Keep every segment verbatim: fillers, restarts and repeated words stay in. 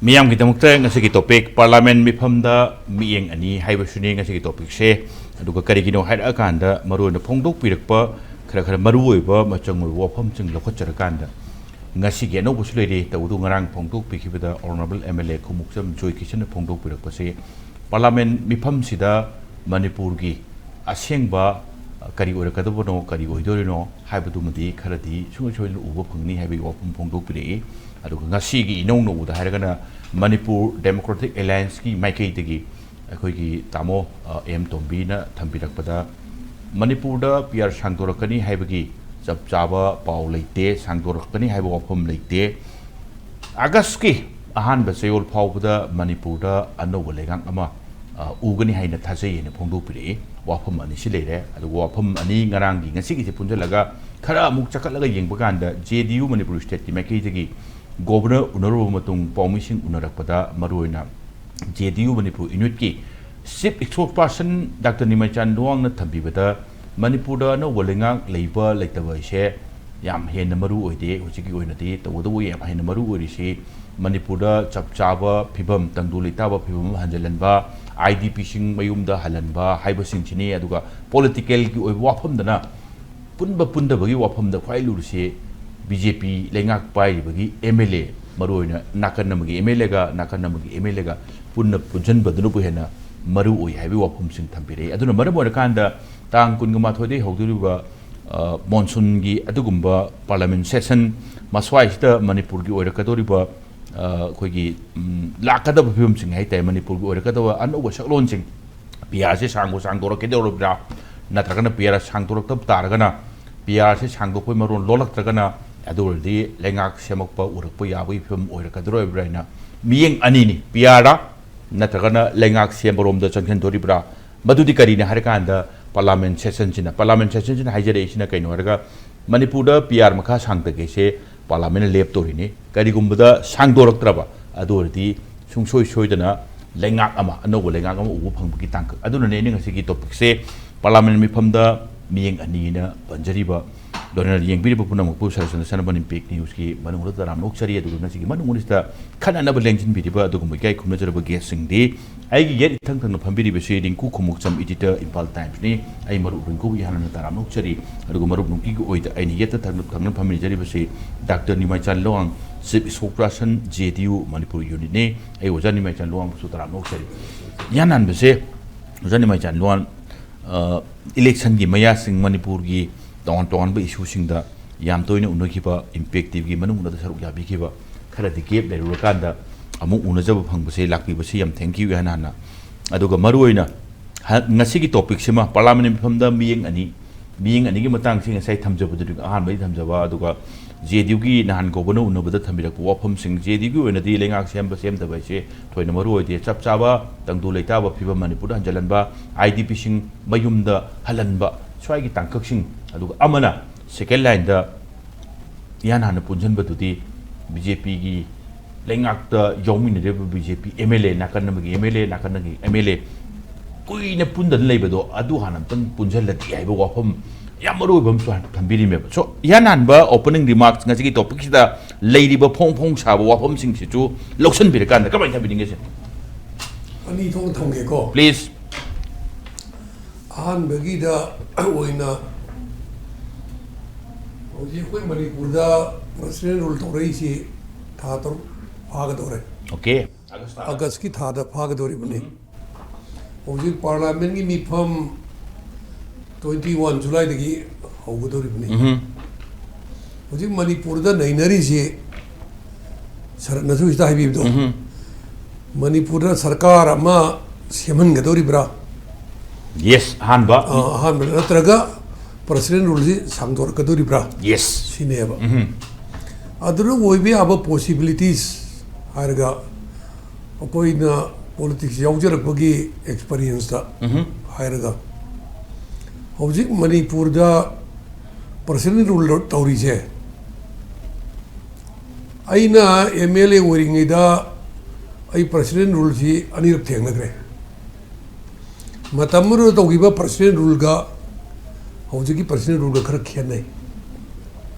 ꯃꯤꯌꯥꯝꯒꯤꯗꯃꯛꯇ ꯉꯁꯤꯒꯤ topic, Parliament ꯃꯤꯐꯝꯗ ꯃꯤꯠꯌꯦꯡ ꯑꯅꯤ ꯍꯥꯏꯕꯁꯤꯅꯤ ꯉꯁꯤꯒꯤ topicꯁꯦ꯫ ꯑꯗꯨꯒ ꯀꯔꯤꯒꯤꯅꯣ ꯍꯥꯏꯔꯛꯑꯀꯥꯟꯗ ꯃꯔꯨꯑꯣꯏꯅ ꯐꯣꯡꯗꯣꯛꯄꯤꯔꯛꯄ ꯈꯔ ꯈꯔ ꯃꯔꯨꯑꯣꯏꯕ ꯃꯆꯪ ꯑꯣꯏꯕ ꯋꯥꯐꯝꯁꯤꯡ ꯂꯧꯈꯠꯆꯔꯀꯥꯟꯗ ꯉꯁꯤꯒꯤ ꯑꯅꯧꯕꯁꯨ ꯂꯩꯔꯤ꯫ ꯇꯧꯕꯇꯕꯨ ꯉꯔꯥꯡ ꯐꯣꯡꯗꯣꯛꯄꯤꯈꯤꯕꯗ Honourable M L A Khumukcham ꯖꯣꯏꯀꯤꯁꯟꯅ ꯐꯣꯡꯗꯣꯛꯄꯤꯔꯛꯄꯁꯦ Parliament ꯃꯤꯐꯝꯁꯤꯗ ꯃꯅꯤꯄꯨꯔꯒꯤ ꯑꯁꯦꯡꯕ ꯀꯔꯤ ꯑꯣꯏꯔꯛꯀꯗꯕꯅꯣ, ꯀꯔꯤ ꯑꯣꯏꯗꯣꯔꯤꯅꯣ ꯍꯥꯏꯕꯗꯨꯃꯗꯤ ꯈꯔꯗꯤ ꯁꯨꯡꯁꯣꯏ ꯁꯣꯏꯗꯅ ꯎꯕ ꯐꯪꯅꯤ ꯍꯥꯏꯕꯒꯤ ꯋꯥꯐꯝ ꯐꯣꯡꯗꯣꯛꯄꯤꯔꯛꯏ꯫ ꯑꯗꯨꯒ ꯉꯁꯤꯒꯤ ꯏꯅꯧ ꯅꯧꯕꯗ ꯍꯥꯏꯔꯒꯅ ꯃꯅꯤꯄꯨꯔ Democratic Allianceꯀꯤ ꯃꯥꯏꯀꯩꯗꯒꯤ ꯑꯩꯈꯣꯏꯒꯤ ꯇꯥꯃꯣ, ꯑ, ꯑꯦꯝ ꯇꯣꯝꯕꯤꯅ ꯊꯝꯕꯤꯔꯛꯄꯗ ꯃꯅꯤꯄꯨꯔꯗ P R ꯁꯥꯡꯗꯣꯔꯛꯀꯅꯤ ꯍꯥꯏꯕꯒꯤ ꯆꯞ ꯆꯥꯕ ꯄꯥꯎ ꯂꯩꯇꯦ, ꯁꯥꯡꯗꯣꯔꯛꯀꯅꯤ ꯍꯥꯏꯕ ꯋꯥꯐꯝ ꯂꯩꯇꯦ꯫ ꯑꯥꯒꯁꯀꯤ ꯑꯍꯥꯟꯕ ꯆꯌꯣꯜ ꯐꯥꯎꯕꯗ ꯃꯅꯤꯄꯨꯔꯗ ꯑꯅꯧꯕ ꯂꯩꯉꯥꯛ ꯑꯃ, ꯑ, ꯎꯒꯅꯤ ꯍꯥꯏꯅ ꯊꯥꯖꯩ ꯍꯥꯏꯅ ꯐꯣꯡꯗꯣꯛꯄꯤꯔꯛꯏ꯫ ꯋꯥꯐꯝ ꯑꯅꯤꯁꯤ ꯂꯩꯔꯦ꯫ ꯑꯗꯨꯒ ꯋꯥꯐꯝ ꯑꯅꯤ ꯉꯔꯥꯡꯒꯤ ꯉꯁꯤꯒꯤꯁꯦ ꯄꯨꯟꯁꯤꯜꯂꯒ ꯈꯔ ꯑꯃꯨꯛ ꯆꯈꯠꯂꯒ ꯌꯦꯡꯕ ꯀꯥꯟꯗ J D U ꯃꯅꯤꯄꯨꯔ stateꯀꯤ ꯃꯥꯏꯀꯩꯗꯒꯤ Governor ꯎꯅꯔꯨꯕ ꯃꯇꯨꯡ ꯄꯥꯎꯃꯤꯁꯤꯡ ꯎꯅꯔꯛꯄꯗ ꯃꯔꯨꯑꯣꯏꯅ J D U Manipur unitꯀꯤ Chief Spokesperson Doctor ꯅꯤꯃꯩꯆꯥꯟ ꯂꯨꯋꯥꯡꯅ ꯊꯝꯕꯤꯕꯗ ꯃꯅꯤꯄꯨꯔꯗ ꯑꯅꯧꯕ ꯂꯩꯉꯥꯛ ꯂꯩꯕ ꯂꯩꯇꯕ ꯍꯥꯏꯁꯦ ꯌꯥꯝ ꯍꯦꯟꯅ ꯃꯔꯨ ꯑꯣꯏꯗꯦ꯫ ꯍꯧꯖꯤꯛꯀꯤ ꯑꯣꯏꯅꯗꯤ ꯇꯧꯕꯇꯕꯨ ꯌꯥꯝ ꯍꯦꯟꯅ ꯃꯔꯨ ꯑꯣꯏꯔꯤꯁꯤ ꯃꯅꯤꯄꯨꯔꯗ ꯆꯞ ꯆꯥꯕ ꯐꯤꯕꯝ, ꯇꯪꯗꯨ ꯂꯩꯇꯥꯕ ꯐꯤꯕꯝ ꯑꯃ ꯍꯟꯖꯤꯜꯍꯟꯕ, IDPꯁꯤꯡ ꯃꯌꯨꯝꯗ ꯍꯜꯍꯟꯕ ꯍꯥꯏꯕꯁꯤꯡꯁꯤꯅꯤ꯫ ꯑꯗꯨꯒ politicalꯒꯤ ꯑꯣꯏꯕ ꯋꯥꯐꯝꯗꯅ ꯄꯨꯟꯕ ꯄꯨꯟꯗꯕꯒꯤ ꯋꯥꯐꯝꯗ ꯈ꯭ꯋꯥꯏ ꯂꯨꯔꯤꯁꯤ B J P ꯂꯩꯉꯥꯛ ꯄꯥꯏꯔꯤꯕꯒꯤ M L A, ꯃꯔꯨꯑꯣꯏꯅ ꯅꯥꯀꯟ ꯑꯃꯒꯤ M L Aꯒ ꯅꯥꯀꯟ ꯑꯃꯒꯤ M L Aꯒ ꯄꯨꯟꯅ ꯄꯨꯟꯁꯤꯟꯕꯗꯨꯅꯕꯨ ꯍꯦꯟꯅ ꯃꯔꯨ ꯑꯣꯏ ꯍꯥꯏꯕꯒꯤ ꯋꯥꯐꯝꯁꯤꯡ ꯊꯝꯕꯤꯔꯛꯏ꯫ ꯑꯗꯨꯅ ꯃꯔꯝ ꯑꯣꯏꯔꯀꯥꯟꯗ ꯇꯥꯡ ꯀꯨꯟꯒ ꯃꯥꯊꯣꯏꯗꯒꯤ ꯍꯧꯗꯣꯔꯤꯕ, ꯑ, monsoonꯒꯤ ꯑꯗꯨꯒꯨꯝꯕ Parliament session ꯃꯁ꯭ꯋꯥꯏꯁꯤꯗ ꯃꯅꯤꯄꯨꯔꯒꯤ ꯑꯣꯏꯔꯛꯀꯗꯧꯔꯤꯕ, ꯑ, ꯑꯩꯈꯣꯏꯒꯤ, ꯎꯝ, ꯂꯥꯛꯀꯗꯕ ꯐꯤꯕꯝꯁꯤꯡ ꯍꯥꯏ ꯇꯥꯔꯦ, ꯃꯅꯤꯄꯨꯔꯒꯤ ꯑꯣꯏꯔꯛꯀꯗꯕ ꯑꯅꯧꯕ ꯁꯛꯂꯣꯟꯁꯤꯡ, P Rꯁꯦ ꯁꯥꯡꯕ ꯁꯥꯡꯗꯣꯔꯛꯀꯗꯧꯔꯤꯕ꯭ꯔꯥ, ꯅꯠꯇ꯭ꯔꯒꯅ P R ꯁꯥꯡꯗꯣꯔꯛꯇꯕ ꯇꯥꯔꯒꯅ P Rꯁꯦ ꯁꯥꯡꯗꯣꯛꯄꯒꯤ ꯃꯔꯣꯟ ꯂꯣꯜꯂꯛꯇ꯭ꯔꯒꯅ ꯑꯗꯨ ꯑꯣꯏꯔꯗꯤ ꯂꯩꯉꯥꯛ ꯁꯦꯝꯃꯛꯄ ꯎꯔꯛꯄ ꯌꯥꯕꯒꯤ ꯐꯤꯕꯝ ꯑꯣꯏꯔꯛꯀꯗꯧꯔꯤꯕ꯭ꯔꯥ ꯍꯥꯏꯅ ꯃꯤꯠꯌꯦꯡ ꯑꯅꯤꯅꯤ꯫ P Rꯔ ꯅꯠꯇ꯭ꯔꯒꯅ ꯂꯩꯉꯥꯛ ꯁꯦꯝꯕꯔꯣꯝꯗ ꯆꯪꯁꯤꯟꯗꯣꯔꯤꯕ꯭ꯔꯥ? ꯃꯗꯨꯗꯤ ꯀꯔꯤꯅꯤ ꯍꯥꯏꯔꯀꯥꯟꯗ Parliament sessionꯁꯤꯅ, Parliament sessionꯁꯤꯅ ꯍꯥꯏꯖꯔꯛꯏꯁꯤꯅ ꯀꯩꯅꯣ ꯍꯥꯏꯔꯒ ꯃꯅꯤꯄꯨꯔꯗ P R ꯃꯈꯥ ꯁꯥꯡꯊꯒꯦꯁꯦ Parliamentꯅ ꯂꯦꯞꯇꯣꯔꯤꯅꯤ꯫ ꯀꯔꯤꯒꯨꯝꯕꯗ ꯁꯥꯡꯗꯣꯔꯛꯇ꯭ꯔꯕ ꯑꯗꯨ ꯑꯣꯏꯔꯗꯤ ꯁꯨꯡꯁꯣꯏ ꯁꯣꯏꯗꯅ ꯂꯩꯉꯥꯛ ꯑꯃ, ꯑꯅꯧꯕ ꯂꯩꯉꯥꯛ ꯑꯃ ꯎꯕ ꯐꯪꯕꯒꯤ ꯇꯥꯡꯀꯛ ꯑꯗꯨꯅꯅꯦ ꯑꯩꯅ ꯉꯁꯤꯒꯤ topicꯁꯦ Parliament ꯃꯤꯐꯝꯗ ꯃꯤꯠꯌꯦꯡ ꯑꯅꯤꯅ ꯄꯟꯖꯔꯤꯕ꯫ ꯂꯣꯏꯅꯅ ꯌꯦꯡꯕꯤꯔꯤꯕ ꯄꯨꯝꯅꯃꯛꯄꯨ ꯁꯔꯁꯟꯗ ꯁꯅꯥꯃꯟ ꯏꯝꯄꯦꯛ ꯅ꯭ꯌꯨꯁꯀꯤ ꯃꯅꯨꯡꯗ ꯇꯔꯥꯝꯅ ꯑꯣꯛꯆꯔꯤ꯫ ꯑꯗꯨꯒ ꯉꯁꯤꯒꯤ ꯃꯅꯨꯡ ꯑꯁꯤꯗ ꯈꯟꯅꯅꯕ ꯂꯦꯡꯁꯤꯟꯕꯤꯔꯤꯕ ꯑꯗꯨꯒꯨꯝꯕ ꯏꯀꯥꯏ ꯈꯨꯝꯅꯖꯔꯕ ꯒꯦꯁꯁꯤꯡꯗꯤ ꯑꯩꯒꯤ ꯌꯦꯠ ꯏꯊꯪ ꯊꯪꯅ ꯐꯝꯕꯤꯔꯤꯕꯁꯤ ꯔꯤꯡꯀꯨ ꯈꯣꯡꯎꯞꯆꯝ, editor, ꯏꯝꯐꯥꯜ ꯇꯥꯏꯝꯁꯅꯤ꯫ ꯑꯩ ꯃꯔꯨꯞ ꯔꯤꯡꯀꯨꯕꯨ ꯏꯍꯥꯟ ꯍꯥꯟꯅ ꯇꯔꯥꯝꯅ ꯑꯣꯛꯆꯔꯤ꯫ ꯑꯗꯨꯒ ꯃꯔꯨꯞ ꯅꯨꯡꯀꯤꯒꯤ ꯑꯣꯏꯗ ꯑꯩꯅ ꯌꯦꯠꯇ ꯊꯪꯅ ꯊꯪꯅ ꯐꯝꯃꯤꯟꯅꯖꯔꯤꯕꯁꯤ doctor Nimaichan Lowang, chief spokesperson, J D U Manipur unitꯅꯤ꯫ ꯑꯩ ꯑꯣꯖꯥ ꯅꯤꯃꯥꯏꯆꯥꯟ ꯂꯣꯋꯥꯡꯕꯨꯁꯨ ꯇꯔꯥꯝꯅ ꯑꯣꯛꯆꯔꯤ꯫ ꯏꯍꯥꯟ ꯍꯥꯟꯕꯁꯦ ꯑꯣꯖꯥ ꯅꯤꯃꯥꯏꯆꯥꯟ ꯂꯣꯋꯥꯡ, ꯑ, electionꯒꯤ ꯃꯌꯥꯁꯤꯡ ꯃꯅꯤꯄꯨꯔꯒꯤ ꯇꯣꯉꯥꯟ ꯇꯣꯉꯥꯟꯕ issueꯁꯤꯡꯗ ꯌꯥꯝ ꯇꯣꯏꯅ ꯎꯅꯈꯤꯕ, ꯏꯝꯄꯦꯛ ꯇꯤꯚꯤꯒꯤ ꯃꯅꯨꯡꯗ ꯁꯔꯨꯛ ꯌꯥꯕꯤꯈꯤꯕ, ꯈꯔꯗꯤ gap ꯂꯩꯔꯨꯔꯀꯥꯟꯗ ꯑꯃꯨꯛ ꯎꯅꯖꯕ ꯐꯪꯕꯁꯦ, ꯂꯥꯛꯄꯤꯕꯁꯦ ꯌꯥꯝ thank you ꯍꯥꯏꯅ ꯍꯥꯟꯅ꯫ ꯑꯗꯨꯒ ꯃꯔꯨꯑꯣꯏꯅ ꯍ-, ꯉꯁꯤꯒꯤ topicꯁꯤꯃ, ꯄꯥꯔꯂꯤꯌꯥꯃꯦꯟ ꯃꯤꯐꯝꯗ ꯃꯤꯠꯌꯦꯡ ꯑꯅꯤ, ꯃꯤꯠꯌꯦꯡ ꯑꯅꯤꯒꯤ ꯃꯇꯥꯡꯁꯤ ꯉꯁꯥꯏ ꯊꯝꯖꯕꯗꯨꯅꯤ, ꯑꯍꯥꯟꯕꯗꯤ ꯊꯝꯖꯕ, ꯑꯗꯨꯒ J D Uꯒꯤ ꯅꯍꯥꯟ ꯒꯣꯕꯔꯅꯔ ꯎꯅꯕꯗ ꯊꯝꯕꯤꯔꯛꯄ ꯋꯥꯐꯝꯁꯤꯡ, J D Uꯒꯤ ꯑꯣꯏꯅꯗꯤ ꯂꯩꯉꯥꯛ ꯁꯦꯝꯕ ꯁꯦꯝꯗꯕ ꯍꯥꯏꯁꯦ ꯊꯣꯏꯅ ꯃꯔꯨ ꯑꯣꯏꯗꯦ꯫ ꯆꯞ ꯆꯥꯕ ꯇꯪꯗꯨ ꯂꯩꯇꯥꯕ ꯐꯤꯕꯝ ꯃꯅꯤꯄꯨꯔꯗ ꯍꯟꯖꯤꯜꯍꯟꯕ, IDPꯁꯤꯡ ꯃꯌꯨꯝꯗ ꯍꯜꯍꯟꯕ, ꯁ꯭ꯋꯥꯏꯒꯤ ꯇꯥꯡꯀꯛꯁꯤꯡ, ꯑꯗꯨꯒ ꯑꯃꯅ second lineꯗ ꯏꯍꯥꯟ ꯍꯥꯟꯅ ꯄꯨꯟꯁꯤꯟꯕꯗꯨꯗꯤ BJPꯒꯤ ꯂꯩꯉꯥꯛꯇ ꯌꯥꯎꯃꯤꯟꯅꯔꯤꯕ BJP MLA, ꯅꯥꯀꯟ ꯑꯃꯒꯤ MLA, ꯅꯥꯀꯟ ꯑꯃꯒꯤ MLA, ꯀꯨꯏꯅ ꯄꯨꯟꯗꯅ ꯂꯩꯕꯗꯣ ꯑꯗꯨ ꯍꯥꯟꯅ ꯑꯝꯇꯪ ꯄꯨꯟꯁꯤꯜꯂꯗꯤ ꯍꯥꯏꯕ ꯋꯥꯐꯝ ꯌꯥꯝ ꯃꯔꯨ ꯑꯣꯏꯕ ꯑꯃꯁꯨ ꯍꯥꯟꯅ ꯊꯝꯕꯤꯔꯤꯃꯦꯕ꯫ So, ꯏꯍꯥꯟ ꯍꯥꯟꯕ opening remarks ꯉꯁꯤꯒꯤ topicꯁꯤꯗ ꯂꯩꯔꯤꯕ ꯐꯣꯡ ꯐꯣꯡ ꯁꯥꯕ ꯋꯥꯐꯝꯁꯤꯡꯁꯤꯁꯨ ꯂꯧꯁꯤꯟꯕꯤꯔꯀꯥꯟꯗ ꯀꯃꯥꯏꯅ ꯊꯝꯕꯤꯅꯤꯡꯒꯦ ꯁꯦ? ꯑꯅꯤ ꯊꯣꯛꯅ ꯊꯝꯒꯦꯀꯣ꯫ Please꯫ ꯑꯍꯥꯟꯕꯒꯤꯗ ꯑꯣꯏꯅ ꯍꯧꯖꯤꯛ ꯑꯩꯈꯣꯏ ꯃꯅꯤꯄꯨꯔꯗ president rule ꯇꯧꯔꯛꯏꯁꯤ ꯊꯥ ꯇꯔꯨꯛ ꯐꯥꯒꯗꯧꯔꯦ꯫ Okay꯫ ꯑꯥꯒꯁꯀꯤ ꯊꯥꯗ ꯐꯥꯒꯗꯧꯔꯤꯕꯅꯤ꯫ ꯍꯧꯖꯤꯛ ꯄꯥꯔꯂꯤꯌꯥꯃꯦꯟꯒꯤ ꯃꯤꯐꯝ twenty one Julyꯗꯒꯤ ꯍꯧꯒꯗꯧꯔꯤꯕꯅꯤ꯫ ꯎꯝꯍꯨꯝ꯫ ꯍꯧꯖꯤꯛ ꯃꯅꯤꯄꯨꯔꯗ ꯅꯩꯅꯔꯤꯁꯤ, ꯁꯔꯠꯅꯁꯨ ꯁꯤꯗ ꯍꯥꯏꯕꯤꯕꯗꯣ, ꯎꯝꯍꯨꯝ꯫ ꯃꯅꯤꯄꯨꯔꯗ ꯁꯔꯀꯥꯔ ꯑꯃ ꯁꯦꯝꯍꯟꯒꯗꯧꯔꯤꯕ꯭ꯔꯥ? Yes, ꯑꯍꯥꯟꯕ꯫ ꯑ, ꯑꯍꯥꯟꯕꯗ, ꯅꯠꯇ꯭ꯔꯒ president ruleꯁꯤ ꯁꯥꯡꯗꯣꯔꯛꯀꯗꯧꯔꯤꯕ꯭ꯔꯥ? Yes꯫ ꯁꯤꯅꯦꯕ꯫ ꯎꯝꯍꯨꯝ꯫ ꯑꯗꯨꯅ ꯑꯣꯏꯕ ꯌꯥꯕ possibilities ꯍꯥꯏꯔꯒ, ꯑꯩꯈꯣꯏꯅ politics ꯌꯥꯎꯖꯔꯛꯄꯒꯤ experienceꯇ ꯎꯝꯍꯨꯝ꯫ ꯍꯥꯏꯔꯒ, ꯍꯧꯖꯤꯛ ꯃꯅꯤꯄꯨꯔꯗ president rule ꯇꯧꯔꯤꯁꯦ, ꯑꯩꯅ MLA ꯑꯣꯏꯔꯤꯉꯩꯗ ꯑꯩ president ruleꯁꯤ ꯑꯅꯤꯔꯛ ꯊꯦꯡꯅꯈ꯭ꯔꯦ꯫ ꯃꯇꯝ ꯑꯗꯨꯗ ꯇꯧꯈꯤꯕ president ruleꯒ ꯍꯧꯖꯤꯛꯀꯤ president ruleꯒ ꯈꯔ ꯈꯦꯠꯅꯩ꯫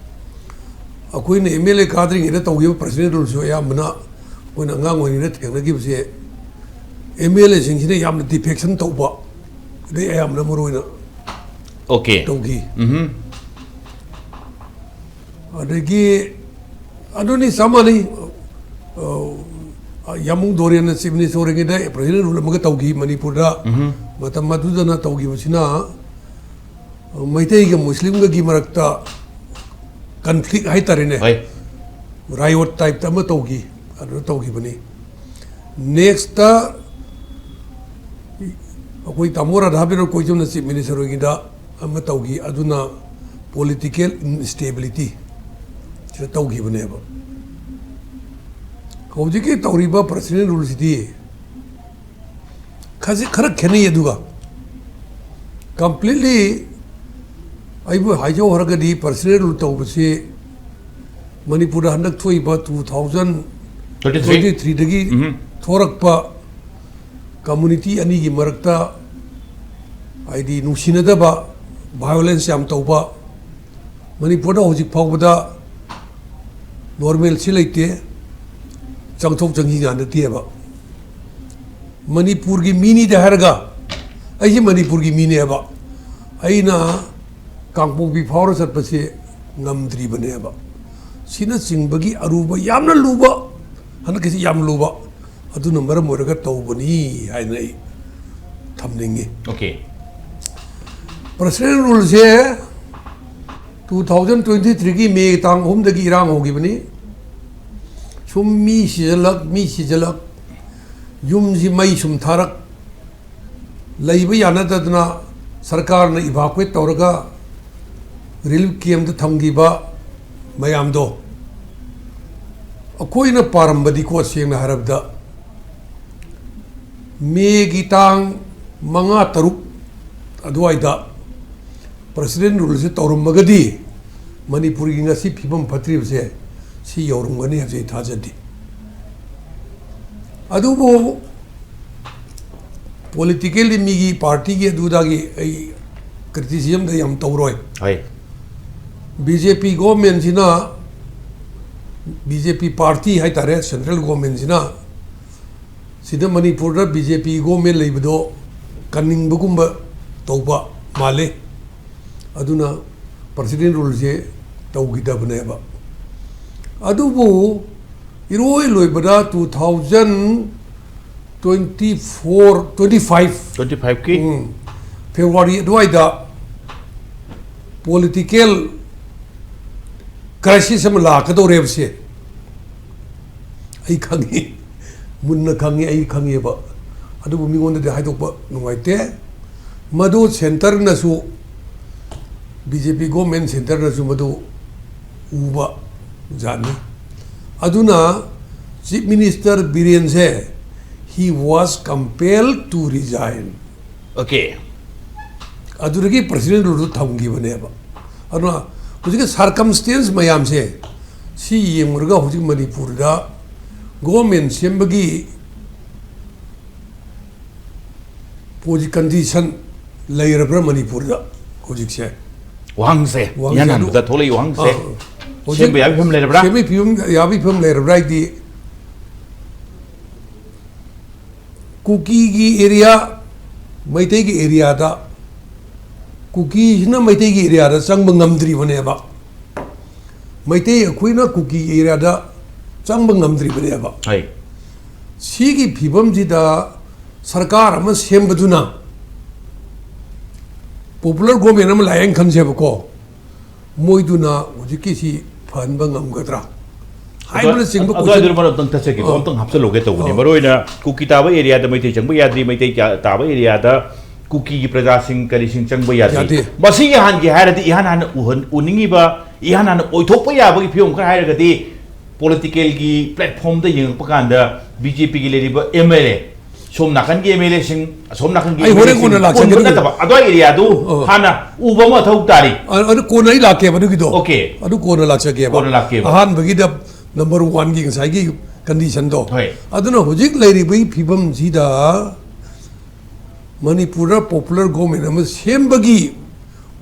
ꯑꯩꯈꯣꯏꯅ ꯑꯦꯝ ꯑꯦꯜ ꯑꯦ ꯀꯥꯗ꯭ꯔꯤꯉꯩꯗ ꯇꯧꯈꯤꯕ ꯄ꯭ꯔꯁꯤꯗꯦꯟ ꯔꯨꯜꯁꯨ ꯑꯌꯥꯝꯕꯅ ꯑꯩꯈꯣꯏꯅ ꯑꯉꯥꯡ ꯑꯣꯏꯔꯤꯉꯩꯗ ꯊꯦꯡꯅꯈꯤꯕꯁꯦ, ꯑꯦꯝ ꯑꯦꯜ ꯑꯦꯁꯤꯡꯁꯤꯅ ꯌꯥꯝꯅ ꯗꯤꯐꯦꯛꯁꯟ ꯇꯧꯕ, ꯑꯗꯩ ꯑꯌꯥꯝꯕꯅ ꯃꯔꯨ ꯑꯣꯏꯅ ꯑꯣꯀꯦ꯫ ꯇꯧꯈꯤ꯫ ꯎꯝ꯫ ꯑꯗꯒꯤ ꯑꯗꯨꯅꯤ ꯆꯞ ꯃꯥꯟꯅꯩ꯫ ꯑ, ꯌꯥꯝꯕꯨꯡ ꯗꯣꯔꯦꯟꯅ ꯆꯤꯐ ꯃꯤꯅꯤꯁꯇꯔ ꯑꯣꯏꯔꯤꯉꯩꯗ ꯄ꯭ꯔꯁꯤꯗꯦꯟ ꯔꯨꯜ ꯑꯃꯒ ꯇꯧꯈꯤ ꯃꯅꯤꯄꯨꯔꯗ꯫ ꯎꯝ꯫ ꯃꯇꯝ ꯑꯗꯨꯗꯅ ꯇꯧꯈꯤꯕꯁꯤꯅ ꯃꯩꯇꯩꯒ ꯃꯨꯁꯂꯤꯝꯒꯒꯤ ꯃꯔꯛꯇ ꯀꯟꯐ꯭ꯂꯤꯛ ꯍꯥꯏꯇꯥꯔꯦꯅꯦ, ꯍꯣꯏ꯫ ꯔꯥꯏꯑꯣꯠ ꯇꯥꯏꯞꯇ ꯑꯃ ꯇꯧꯈꯤ꯫ ꯑꯗꯨ ꯇꯧꯈꯤꯕꯅꯤ꯫ ꯅꯦꯛꯁꯇ ꯑꯩꯈꯣꯏ ꯇꯥꯃꯣ ꯔꯥꯙꯥꯕꯤꯅꯣ ꯀꯣꯏꯖꯝꯅ ꯆꯤꯐ ꯃꯤꯅꯤꯁꯇꯔ ꯑꯣꯏꯒꯤꯗ ꯑꯃ ꯇꯧꯈꯤ, ꯑꯗꯨꯅ ꯄꯣꯂꯤꯇꯤꯀꯦꯜ ꯏꯟꯁꯇꯦꯕꯤꯂꯤꯇꯤ ꯁꯤꯗ ꯇꯧꯈꯤꯕꯅꯦꯕ꯫ ꯍꯧꯖꯤꯛꯀꯤ ꯇꯧꯔꯤꯕ ꯄ꯭ꯔꯁꯤꯗꯦꯟ ꯔꯨꯜꯁꯤꯗꯤ ꯈꯖꯤꯛ ꯈꯔ ꯈꯦꯠꯅꯩ꯫ ꯑꯗꯨꯒ ꯀꯝꯄ꯭ꯂꯤꯠꯂꯤ ꯑꯩꯕꯨ ꯍꯥꯏꯖꯧ ꯍꯥꯏꯔꯒꯗꯤ ꯄ꯭ꯔꯁꯤꯗꯦꯟ ꯔꯨꯜ ꯇꯧꯕꯁꯤ ꯃꯅꯤꯄꯨꯔꯗ ꯍꯟꯗꯛ ꯊꯣꯛꯏꯕ two thousand Twenty three꯫ Twenty ꯊ꯭ꯔꯤꯗꯒꯤ ꯎꯝ꯫ ꯊꯣꯔꯛꯄ ꯀꯝꯃꯨꯅꯤꯇꯤ ꯑꯅꯤꯒꯤ ꯃꯔꯛꯇ, ꯍꯥꯏꯗꯤ, ꯅꯨꯡꯁꯤꯅꯗꯕ, ꯚꯥꯏꯑꯣꯂꯦꯟꯁ ꯌꯥꯝ ꯇꯧꯕ, ꯃꯅꯤꯄꯨꯔꯗ ꯍꯧꯖꯤꯛ ꯐꯥꯎꯕꯗ ꯅꯣꯔꯃꯦꯜꯁꯤ ꯂꯩꯇꯦ, ꯆꯪꯊꯣꯛ ꯆꯪꯁꯤꯟ ꯌꯥꯅꯗꯦꯕ꯫ ꯃꯅꯤꯄꯨꯔꯒꯤ ꯃꯤꯅꯤꯗ ꯍꯥꯏꯔꯒ, ꯑꯩꯁꯦ ꯃꯅꯤꯄꯨꯔꯒꯤ ꯃꯤꯅꯦꯕ, ꯑꯩꯅ ꯀꯥꯡꯄꯣꯛꯄꯤ ꯐꯥꯎꯔ ꯆꯠꯄꯁꯦ ꯉꯝꯗ꯭ꯔꯤꯕꯅꯦꯕ꯫ ꯁꯤꯅꯆꯤꯡꯕꯒꯤ ꯑꯔꯨꯕ, ꯌꯥꯝꯅ ꯂꯨꯕ, ꯍꯟꯗꯛꯀꯤꯁꯤ ꯌꯥꯝ ꯂꯨꯕ, ꯑꯗꯨꯅ ꯃꯔꯝ ꯑꯣꯏꯔꯒ ꯇꯧꯕꯅꯤ ꯍꯥꯏꯅ ꯑꯩ ꯊꯝꯅꯤꯡꯉꯤ꯫ ꯑꯣꯀꯦ꯫ ꯄ꯭ꯔꯁꯤꯗꯦꯟ ꯔꯨꯜꯁꯦ ꯇꯨ ꯊꯥꯎꯖꯟ ꯇ꯭ꯋꯦꯟꯇꯤ ꯊ꯭ꯔꯤꯒꯤ ꯃꯦ ꯇꯥꯡ ꯑꯍꯨꯝꯗꯒꯤ ꯏꯔꯥꯡ ꯍꯧꯈꯤꯕꯅꯤ꯫ ꯁꯨꯝ ꯃꯤ ꯁꯤꯖꯜꯂꯛ, ꯃꯤ ꯁꯤꯖꯜꯂꯛ, ꯌꯨꯝꯁꯤ ꯃꯩ ꯁꯨꯝ ꯊꯥꯔꯛ, ꯂꯩꯕ ꯌꯥꯅꯗꯗꯅ ꯁꯔꯀꯥꯔꯅ ꯏꯚꯥꯀ꯭ꯋꯦꯠ ꯇꯧꯔꯒ ꯔꯤꯂꯤꯐ ꯀꯦꯝꯗ ꯊꯝꯈꯤꯕ ꯃꯌꯥꯝꯗꯣ, ꯑꯩꯈꯣꯏꯅ ꯄꯥꯔꯝꯕꯗꯤꯀꯣ, ꯁꯦꯡꯅ ꯍꯥꯏꯔꯕꯗ, ꯃꯦꯒꯤ ꯇꯥꯡ ꯃꯉꯥ, ꯇꯔꯨꯛ ꯑꯗꯨꯋꯥꯏꯗ ꯄ꯭ꯔꯁꯤꯗꯦꯟ ꯔꯨꯜꯁꯦ ꯇꯧꯔꯝꯃꯒꯗꯤ ꯃꯅꯤꯄꯨꯔꯒꯤ ꯉꯁꯤ ꯐꯤꯕꯝ ꯐꯠꯇ꯭ꯔꯤꯕꯁꯦ ꯁꯤ ꯌꯧꯔꯝꯒꯅꯤ ꯍꯥꯏꯕꯁꯦ ꯑꯩ ꯊꯥꯖꯗꯦ꯫ ꯑꯗꯨꯕꯨ ꯄꯣꯂꯤꯇꯤꯀꯦꯜꯂꯤ ꯃꯤꯒꯤ ꯄꯥꯔꯇꯤꯒꯤ ꯑꯗꯨꯗꯒꯤ ꯑꯩ ꯀ꯭ꯔꯤꯇꯤꯁꯤꯖꯝꯗ ꯌꯥꯝ ꯇꯧꯔꯣꯏ꯫ ꯍꯣꯏ꯫ ꯕꯤ ꯖꯦ ꯄꯤ ꯒꯣꯚꯔꯟꯃꯦꯟꯁꯤꯅ ꯕꯤ ꯖꯦ ꯄꯤ ꯄꯥꯔꯇꯤ ꯍꯥꯏꯇꯥꯔꯦ, ꯁꯦꯟꯇ꯭ꯔꯦꯜ ꯒꯣꯔꯃꯦꯟꯁꯤꯅ ꯁꯤꯗ ꯃꯅꯤꯄꯨꯔꯗ ꯕꯤ ꯖꯦ ꯄꯤ ꯒꯣꯔꯃꯦꯟ ꯂꯩꯕꯗꯣ ꯀꯟꯅꯤꯡꯕꯒꯨꯝꯕ ꯇꯧꯕ ꯃꯥꯜꯂꯤ꯫ ꯑꯗꯨꯅ ꯄ꯭ꯔꯁꯤꯗꯦꯟ ꯔꯨꯜꯁꯦ ꯇꯧꯈꯤꯗꯕꯅꯦꯕ꯫ ꯑꯗꯨꯕꯨ ꯏꯔꯣꯏ ꯂꯣꯏꯕꯗ two thousand twenty four, twenty five, twenty five ꯀꯤ ꯎꯝ, ꯐꯦꯕ꯭ꯔꯨꯋꯥꯔꯤ ꯑꯗꯨꯋꯥꯏꯗ ꯄꯣꯂꯤꯇꯤꯀꯦꯜ ꯀ꯭ꯔꯥꯏꯁꯤꯁ ꯑꯃ ꯂꯥꯛꯀꯗꯧꯔꯦꯕꯁꯦ ꯑꯩ ꯈꯪꯉꯤ, ꯃꯨꯟꯅ ꯈꯪꯉꯤ, ꯑꯩ ꯈꯪꯉꯦꯕ꯫ ꯑꯗꯨꯕꯨ ꯃꯤꯉꯣꯟꯗꯗꯤ ꯍꯥꯏꯗꯣꯛꯄ ꯅꯨꯡꯉꯥꯏꯇꯦ꯫ ꯃꯗꯨ ꯁꯦꯟꯇꯔꯅꯁꯨ, ꯕꯤ ꯖꯦ ꯄꯤ ꯒꯣꯔꯃꯦꯟ ꯁꯦꯟꯇꯔꯅꯁꯨ ꯃꯗꯨ ꯎꯕ ꯖꯥꯠꯅꯤ꯫ ꯑꯗꯨꯅ ꯆꯤꯐ ꯃꯤꯅꯤꯁꯇꯔ ꯕꯤꯔꯦꯟꯁꯦ, he was compelled to resign꯫ Okay. ꯑꯗꯨꯗꯒꯤ ꯄ꯭ꯔꯁꯤꯗꯦꯟ ꯔꯨꯜꯗꯨ ꯊꯝꯈꯤꯕꯅꯦꯕ꯫ ꯑꯗꯨꯅ ꯍꯧꯖꯤꯛꯀꯤ ꯁꯥꯔꯀꯝꯁꯇꯦꯟꯁ ꯃꯌꯥꯝꯁꯦ ꯁꯤ ꯌꯦꯡꯉꯨꯔꯒ ꯍꯧꯖꯤꯛ ꯃꯅꯤꯄꯨꯔꯗ ꯒꯣꯔꯃꯦꯟ ꯁꯦꯝꯕꯒꯤ ꯄꯣꯖꯤ-, ꯀꯟꯗꯤꯁꯟ ꯂꯩꯔꯕ꯭ꯔꯥ ꯃꯅꯤꯄꯨꯔꯗ ꯍꯧꯖꯤꯛꯁꯦ? ꯋꯥꯍꯪꯁꯦ ꯋꯥꯍꯪꯁꯦ ꯏꯍꯥꯟ ꯑꯗꯨ- ꯍꯥꯟꯕꯗ ꯊꯣꯛꯂꯛꯏ ꯋꯥꯍꯪꯁꯦ ꯑꯥ, ꯍꯧꯖꯤꯛ ꯁꯦꯝꯕ ꯌꯥꯕꯒꯤ ꯐꯤꯕꯝ ꯂꯩꯔꯕ꯭ꯔꯥ? ꯁꯦꯝꯕꯒꯤ ꯐꯤꯕꯝ, ꯌꯥꯕꯒꯤ ꯐꯤꯕꯝ ꯂꯩꯔꯕ꯭ꯔꯥ ꯍꯥꯏꯗꯤ ꯀꯨꯀꯤꯒꯤ ꯑꯦꯔꯤꯌꯥ, ꯃꯩꯇꯩꯒꯤ ꯑꯦꯔꯤꯌꯥꯗ, ꯀꯨꯀꯤꯁꯤꯅ ꯃꯩꯇꯩꯒꯤ ꯑꯦꯔꯤꯌꯥꯗ ꯆꯪꯕ ꯉꯝꯗ꯭ꯔꯤꯕꯅꯦꯕ꯫ ꯃꯩꯇꯩ ꯑꯩꯈꯣꯏꯅ ꯀꯨꯀꯤ ꯑꯦꯔꯤꯌꯥꯗ ꯆꯪꯕ ꯉꯝꯗ꯭ꯔꯤꯕꯅꯦꯕ꯫ ꯍꯣꯏ꯫ ꯁꯤꯒꯤ ꯐꯤꯕꯝꯁꯤꯗ ꯁꯔꯀꯥꯔ ꯑꯃ ꯁꯦꯝꯕꯗꯨꯅ, ꯄꯣꯄꯨꯂꯔ ꯒꯣꯔꯃꯦꯟ ꯑꯃ ꯂꯥꯛꯑꯦꯅ ꯈꯟꯁꯦꯕꯀꯣ, ꯃꯣꯏꯗꯨꯅ ꯍꯧꯖꯤꯛꯀꯤꯁꯤ ꯐꯍꯟꯕ ꯉꯝꯒꯗ꯭ꯔꯥ ꯍꯥꯏꯕꯅꯆꯤꯡꯕ ꯑꯗꯨꯋꯥꯏꯗꯨ ꯀꯣꯏꯁꯟ ꯃꯔꯛ ꯑꯝꯇꯪ ꯆꯠꯆꯒꯦꯀꯣ, ꯑꯥ꯫ ꯑꯝꯇꯪ ꯍꯥꯞꯆꯜꯂꯨꯒꯦ ꯇꯧꯕꯅꯤ꯫ ꯑꯥ꯫ ꯃꯔꯨ ꯑꯣꯏꯅ ꯀꯨꯀꯤ ꯇꯥꯕ ꯑꯦꯔꯤꯌꯥꯗ ꯃꯩꯇꯩ ꯆꯪꯕ ꯌꯥꯗ꯭ꯔꯤ, ꯃꯩꯇꯩ ꯀꯌꯥ ꯇꯥꯕ ꯑꯦꯔꯤꯌꯥꯗ ꯀꯨꯀꯤꯒꯤ ꯄ꯭ꯔꯖꯥꯁꯤꯡ ꯀꯔꯤꯁꯤꯡ ꯆꯪꯕ ꯌꯥꯗ꯭ꯔꯤ꯫ ꯌꯥꯗꯦ꯫ ꯃꯁꯤꯒꯤ ꯍꯥꯟꯒꯤ ꯍꯥꯏꯔꯗꯤ ꯏꯍꯥꯟ ꯍꯥꯟꯅ ꯎꯍꯟ-, ꯎꯅꯤꯡꯉꯤꯕ, ꯏꯍꯥꯟ ꯍꯥꯟꯅ ꯑꯣꯏꯊꯣꯛꯄ ꯌꯥꯕꯒꯤ ꯐꯤꯕꯝ ꯈꯔ ꯍꯥꯏꯔꯒꯗꯤ ꯄꯣꯂꯤꯇꯤꯀꯦꯜꯒꯤ ꯄ꯭ꯂꯦꯠꯐꯣꯝꯗ ꯌꯦꯡꯉꯛꯄ ꯀꯥꯟꯗ ꯕꯤ ꯖꯦ ꯄꯤꯒꯤ ꯂꯩꯔꯤꯕ ꯑꯦꯝ ꯑꯦꯜ ꯑꯦ, ꯁꯣꯝ ꯅꯥꯀꯟꯒꯤ ꯑꯦꯝ ꯑꯦꯜ ꯑꯦꯁꯤꯡ, ꯑꯁꯣꯝ ꯅꯥꯀꯟꯒꯤ ꯑꯩ ꯍꯣꯔꯦꯟ MLA ꯁꯤꯡ ꯀꯣꯟꯅ ꯂꯥꯛꯆꯒꯦ꯫ ꯄꯨꯟꯕ ꯅꯠꯇꯕ ꯑꯗ꯭ꯋꯥꯏ ꯑꯦꯔꯤꯌꯥꯗꯨ ꯑꯣ꯫ ꯍꯥꯟꯅ ꯎꯕ ꯑꯃ ꯃꯊꯧ ꯇꯥꯔꯤ꯫ ꯑ-, ꯑꯗꯨ ꯀꯣꯟꯅ ꯑꯩ ꯂꯥꯛꯀꯦꯕ ꯑꯗꯨꯒꯤꯗꯣ꯫ ꯑꯣꯀꯦ꯫ ꯑꯗꯨ ꯀꯣꯟꯅ ꯂꯥꯛꯆꯒꯦꯕ꯫ ꯀꯣꯟꯅ ꯂꯥꯛꯀꯦꯕ꯫ ꯑꯍꯥꯟꯕꯒꯤꯗ ꯅꯝꯕꯔ ꯋꯥꯟꯒꯤ ꯉꯁꯥꯏꯒꯤ ꯀꯟꯗꯤꯁꯟꯗꯣ꯫ ꯍꯣꯏ꯫ ꯑꯗꯨꯅ ꯍꯧꯖꯤꯛ ꯂꯩꯔꯤꯕꯒꯤ ꯐꯤꯕꯝꯁꯤꯗ ꯃꯅꯤꯄꯨꯔꯗ ꯄꯣꯄꯨꯂꯔ ꯒꯣꯔꯃꯦꯟ ꯑꯃ ꯁꯦꯝꯕꯒꯤ